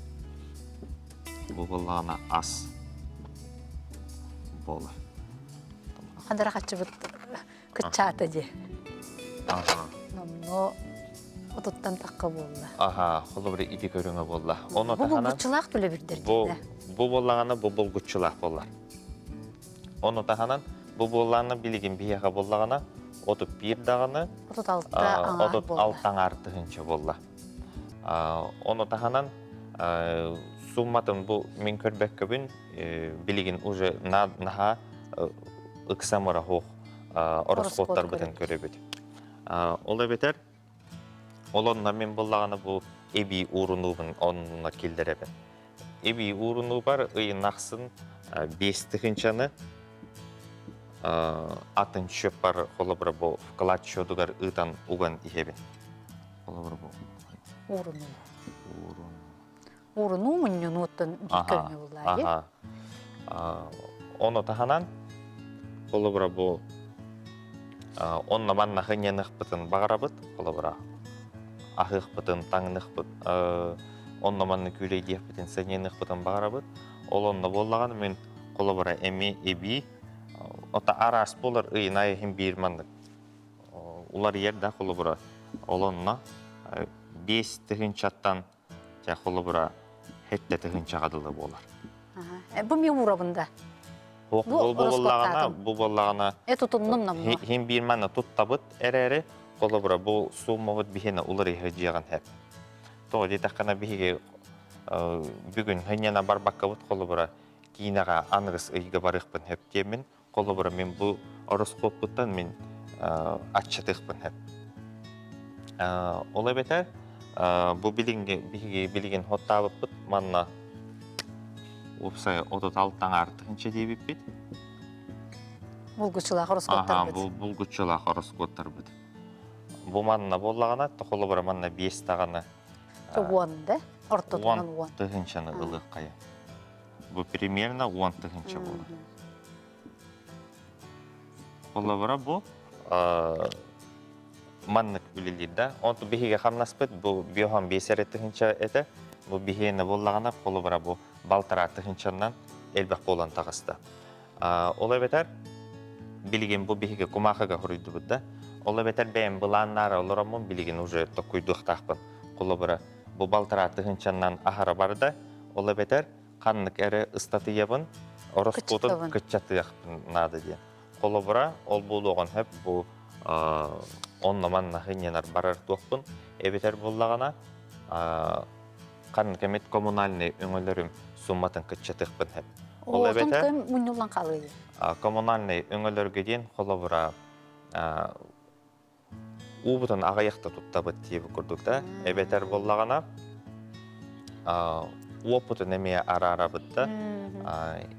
Бу буоллаҕына ас буолар. Хандара хаччыбыт кыччаата дии. Номнуо отуттан тахха буолла. Аха, холобура ити көрүҥэ буолла. Ону Бу таһынан булгуччулаах төлөбүрдэр бу диэнэ. бу буоллаҕына бу булгуччулаах буоллар. Ону таһынан бу буоллаҕына билигин биһиэхэ буоллаҕына 31 даҕаны 36 аҥаар отут буолла. алта аҥаар тыһыынча буолла. Ону таһынан сумматын бу мин көрбөккөбүн билигин уже наһаа ыксамыра суох ороскуоттарбытын көрөбүт. Ол эбэтэр ол онно мин буллаҕына бу эбии уурунуубун онно киллэрэбин. Эбии уурунуубар ыйын ахсын 5 тыһыынчаны атын счеппар холобура бу вклад счетугар ыытан уган иһэбин. Холобура бу Уурунуу. уурун. Уурунуу мунньунууттан биир көрүҥэ буолла. Аха. Ону таһынан холобура бу онно манна хынньаныахпытын баҕарабыт, холобура аһыахпытын, таҥныахпыт, онно манна күүлэйдиэхпитин, сынньаныахпытын баҕарабыт. Ол онно буоллаҕына мин холобура эми эбии ото араас буолар ыйын аайы иһин биир маннык уларыйар да холобура ол онно 5 тыһыынчаттан чэ холобура 7 тыһыынчаҕа дылы буолар. Бу ми уурабын да. Бу буоллаҕына, бу буоллаҕына тутуннум намно. Хин биир манна туттабыт эрээри, холобура бу суммабыт биһиэнэ уларыйа дьиэҕин хэп. Тоҕо диэтэххинэ биһиги бүгүн хынньана барбаккабыт холобура киинэҕэ аныгыс ыйга барыахпын хөп диэммин, холобура мин бу ороскуоппуттан мин аччатыахпын хөп. Ол эбэтэр бу билиҥҥи биһиги билигин хоттаабыппыт манна уопсай 36,5 тыһыынча диэбиппит. Булгуччулаах ороскуоттарбыт. Аха, булгуччулаах ороскуоттарбыт. Бу манна буоллаҕына, холобура манна биэс даҕаны 10 да? Ортотунан 10. 10 тыһыынчаны ылыаххайа. Бу примерно 10 тыһыынча буолар. Холобура бу маннык үлэлиир да. Онту биһиги хамнаспыт бу 55 эрэ тыһыынча этэ. Бу биһиэнэ буоллаҕына, холобура бу 1,5 тыһыынчаннан элбэх буолан таҕыста. Ол эбэтэр билигин бу биһиги кумаахыга хоруйдубут да. Ол эбэтэр бэйэм былааннаара олороммун билигин уже токкуйдуохтаахпын. Холобура бу 1,5 тыһыынчаннан аһара барда. Ол эбэтэр ханнык эрэ ыстатыйабын ороскуотун кыччатыахпын наада диэн. Холобура, ол буолуоҕун сөп бу онно манна хынньанар барар туохпун эбэтэр буоллаҕына ханнык эмит коммунальный өҥөлөрүм сумматын кыччатыахпын сөп. Ол эбэтэр мунньуллан хаалыый. Коммунальный өҥөлөргө диэн холобура уубутун аҕыйахта туттабыт диэбит курдук да эбэтэр буоллаҕына уоппутун эмиэ араарабыт да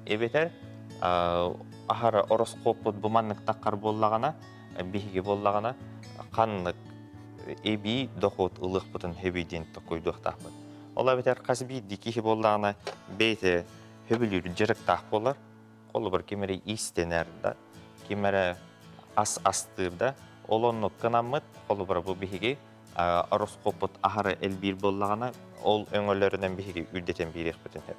эбэтэр аһара ороскуоппут бу маннык таххар буоллаҕына биһиги буоллаҕына ханнык эбии дохуот ылыахпытын сөбүй диэн токуйдуохтаахпыт. Ол эбэтэр хас биирдии киһи буоллаҕына бэйэтэ сөбүлүүр дьарыктаах буолар. Холобур, ким эрэ иистэнэр да, ким эрэ ас астыыр да, ол оннук гынаммыт, холобура бу биһиги ороскуоппут аһары элбиир буоллаҕына, ол өҥөлөрүнэн биһиги үрдэтэн биэриэхпитин сөп.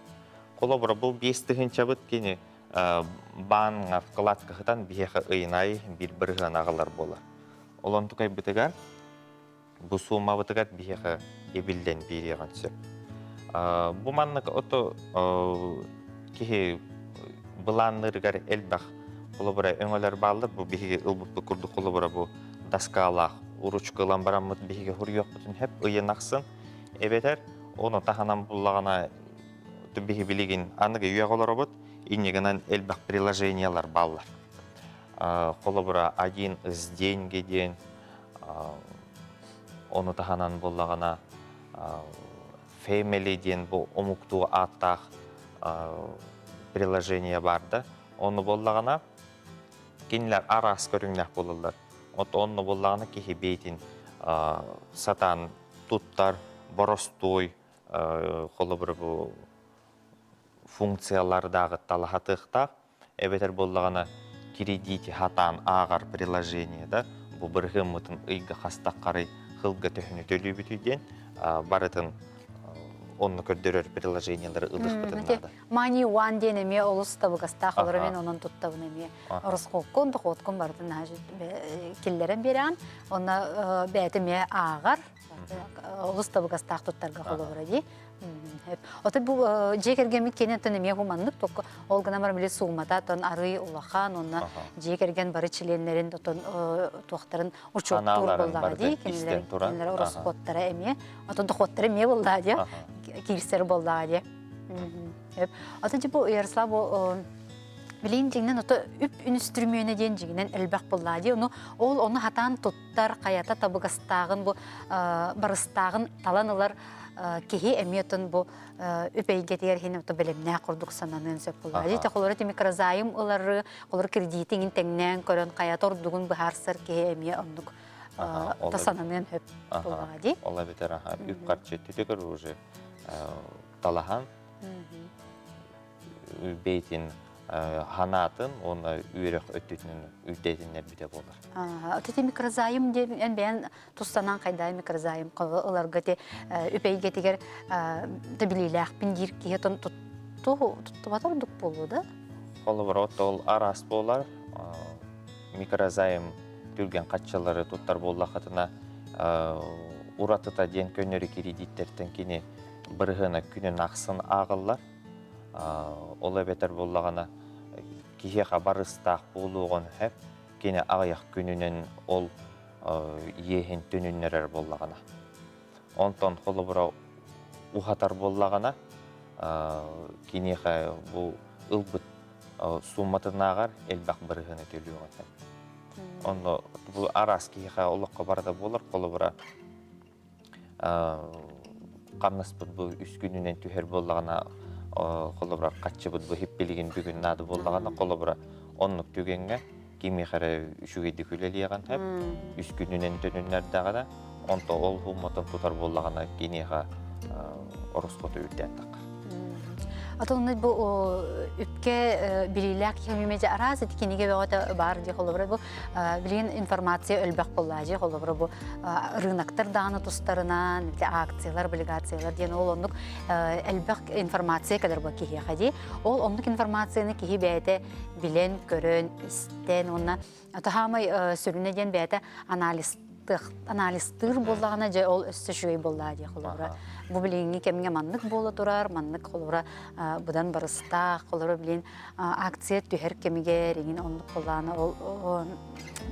Холобура, бу 5 тыһыынчабыт кини бааҥҥа вкладка сытан биһиэхэ ыйын аайы биир бырыһыан аҕалар буолар. Ол онтукайбытыгар бу суумабытыгар биһиэхэ эбиллэн биэриэҕин сөп. Бу маннык ото киһи былаанныырыгар элбэх холобура өҥөлөр бааллар. Бу биһиги ылбыппыт курдук холобура бу доскалаах уручка ылан бараммыт биһиги суруйуохпутун сөп ыйын ахсын эбэтэр ону таһынан буллаҕына биһи билигин аныгы үйэҕэ олоробут иннигинэн элбэх приложениялар бааллар. Холобура один из деньги диэн ону таһынан буоллаҕына Family диэн бу омуктуу ааттаах приложение баар да ону буоллаҕына кинилэр араас көрүҥнээх буолаллар. От онно буоллаҕына киһи бэйэтин сатаан туттар боростуой холобура бу функциялардааҕы талаһатыахтаах эбэтэр буоллаҕына кредити хатаан ааҕар приложение да бу бырыһыаммытын ыйга хастаххарый хылга төһөнү төлүүбүтүй диэн барытын онно көрдөрөр приложениелары ылыахпытын наада. Money One диэн эмиэ олус табыгастаах олору мен онон туттабын эмиэ. Ороскуоккун, дохуоткун барытын киллэрэн биэрэҕин. Онно бэйэтэ эмиэ ааҕар. Олус табыгастаах туттарга холобура дии. Ото бу дьиэ кэргэммит киэнэ эмиэ бу маннык токко ол гынан баран били суумата тон арый улахан онно дьиэ кэргэн бары чилиэннэрин отон туохтарын учуоттуур буоллаҕа дии кинилэр кинилэр ороскуоттара эмиэ отон дохуоттара эмиэ буоллаҕа дии киирсэр буоллаҕа дии Ото дьи бу Ярослав билин дьиҥнэн ото үп үнүстүрүмүөнэ диэн дьиҥинэн элбэх буоллаҕа дии ону ол ону хатаан туттар хайата табыгастааҕын бу барыстааҕын талан ылар киһи эмиэ отон бу үп эйгэтигэр иһин ото бэлэмнээх курдук сананыан сөп буоллаҕа дии холоро ти микрозайм ылары холоро кредитиҥин тэҥнээн көрөн хайата ордугун быһаарсар киһи эмиэ оннук та сананыан сөп буоллаҕа дии ол эбэтэр үп харчы түтүгэр уже талаһан бэйтин ханаатын уонна үөрэх өттүтүнэн үрдэтиннэрбитэ буолар. Ити микрозайм диэн эн бэйэн тустанан хайдаа микрозайм ыларга ти үп эйгэтигэр билиилээхпин диир киһи туттубата ордук буолуо да? Холобура ол араас буолар. Микрозайм түргэн хаччылары туттар буоллахытына уратыта диэн көннөрү кредиттэртэн кини бырыһыана күнүн ахсын ааҕыллар. Ол эбэтэр буоллаҕына киһиэхэ барыстаах буолуоҕун сөп, кини аҕыйах күнүнэн ол иэһин төнүннэрэр буоллаҕына. Онтон холобура уһатар буоллаҕына киниэхэ бу ылбыт сууматынааҕар элбэх бырыһыаны төлүөҕүн сөп. Онно бу араас киһиэхэ олоххо барыта буолар холобура хамнаспыт бу үс күнүнэн түһэр буоллаҕына холобура хаччыбыт бу хиппилигин бүгүн наада буоллаҕына холобура оннук түгэҥҥэ кимиэхэ эрэ үчүгэйдик үлэлиэҕин сөп үс күнүнэн төнүннэрдэҕинэ онто ол һумматын тутар буоллаҕына киниэхэ ороскуоту үрдээн таххар. Атын бу үпкэ билиилээх киһи араас ити кинигэ бөҕөтө баар дии холобура бу билигин информация элбэх буоллаа дии холобура бу рыноктар даҕаны тустарынан акциялар облигациялар диэн ол оннук элбэх информация кэлэр бу киһиэхэ дии ол оннук информацияны киһи бэйэтэ билэн көрөн истэн уонна таһаамай сүрүнэ диэн бэйэтэ анализ анализтыыр буоллаҕына дьэ ол өссө үчүгэй буоллаа дии холобура бу билиҥҥи кэмҥэ маннык буола турар маннык холобура быдан барыстаах холобура билин акция түһэр кэмигэр иҥин оннук буоллаҕына ол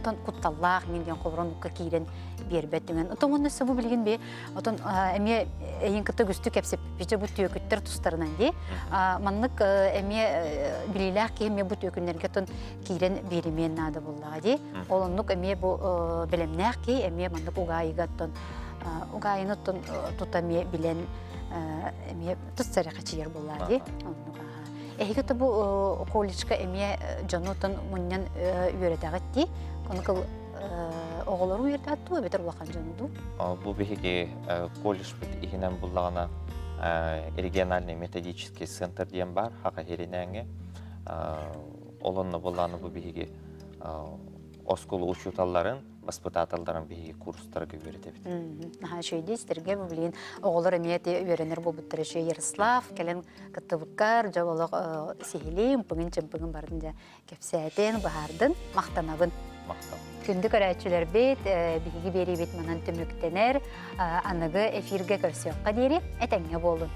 отон кутталлаах иҥин диэн холобура оннукка киирэн биэрбэт түгэн отон уонна өссө бу билигин би отон эмиэ эйин кытта үгүстүк кэпсэппит бу түөкүттэр тустарынан дии маннык эмиэ билиилээх киһи эмиэ бу түөкүннэргэ отон киирэн биэримиэн наада буоллаҕа дии. Ол оннук эмиэ бу бэлэмнээх киһи эмиэ маннык угаайыга оттон угаайыны оттон тута эмиэ билэн эмиэ тус сэрэхэчийэр буоллаҕа дии. Оннук Эһиги то бу колледжка эмиэ дьону оттон мунньан үөрэтэҕит дии. Ону кыл оҕолору үөрэтээт дуу эбэтэр улахан дьону дуу? Бу биһиги колледжпыт иһинэн буллаҕына. Региональный методический центр диэн баар Хаха Хиринээҥҥэ. Олонно буоллааны бу биһиги оскуола учууталларын, баспытааталларын биһиги курстарга үөрэтэбит. Наһаа үчүгэй истэргэ билигин оҕолор эмиэ үөрэнэр буолбуттар үчүгэй. Ярослав кэлэн кыттыбыккар дьол олох сиһилии ымпыгын-чымпыгын барын дьэ кэпсээтин, быһаардын, махтанабын. Махтал. Күндү көрөөччүлэрбит, биһиги биэриибит манан түмүктэнэр. Аныгы эфиргэ көрсүөххэ диэри этэҥҥэ буолун.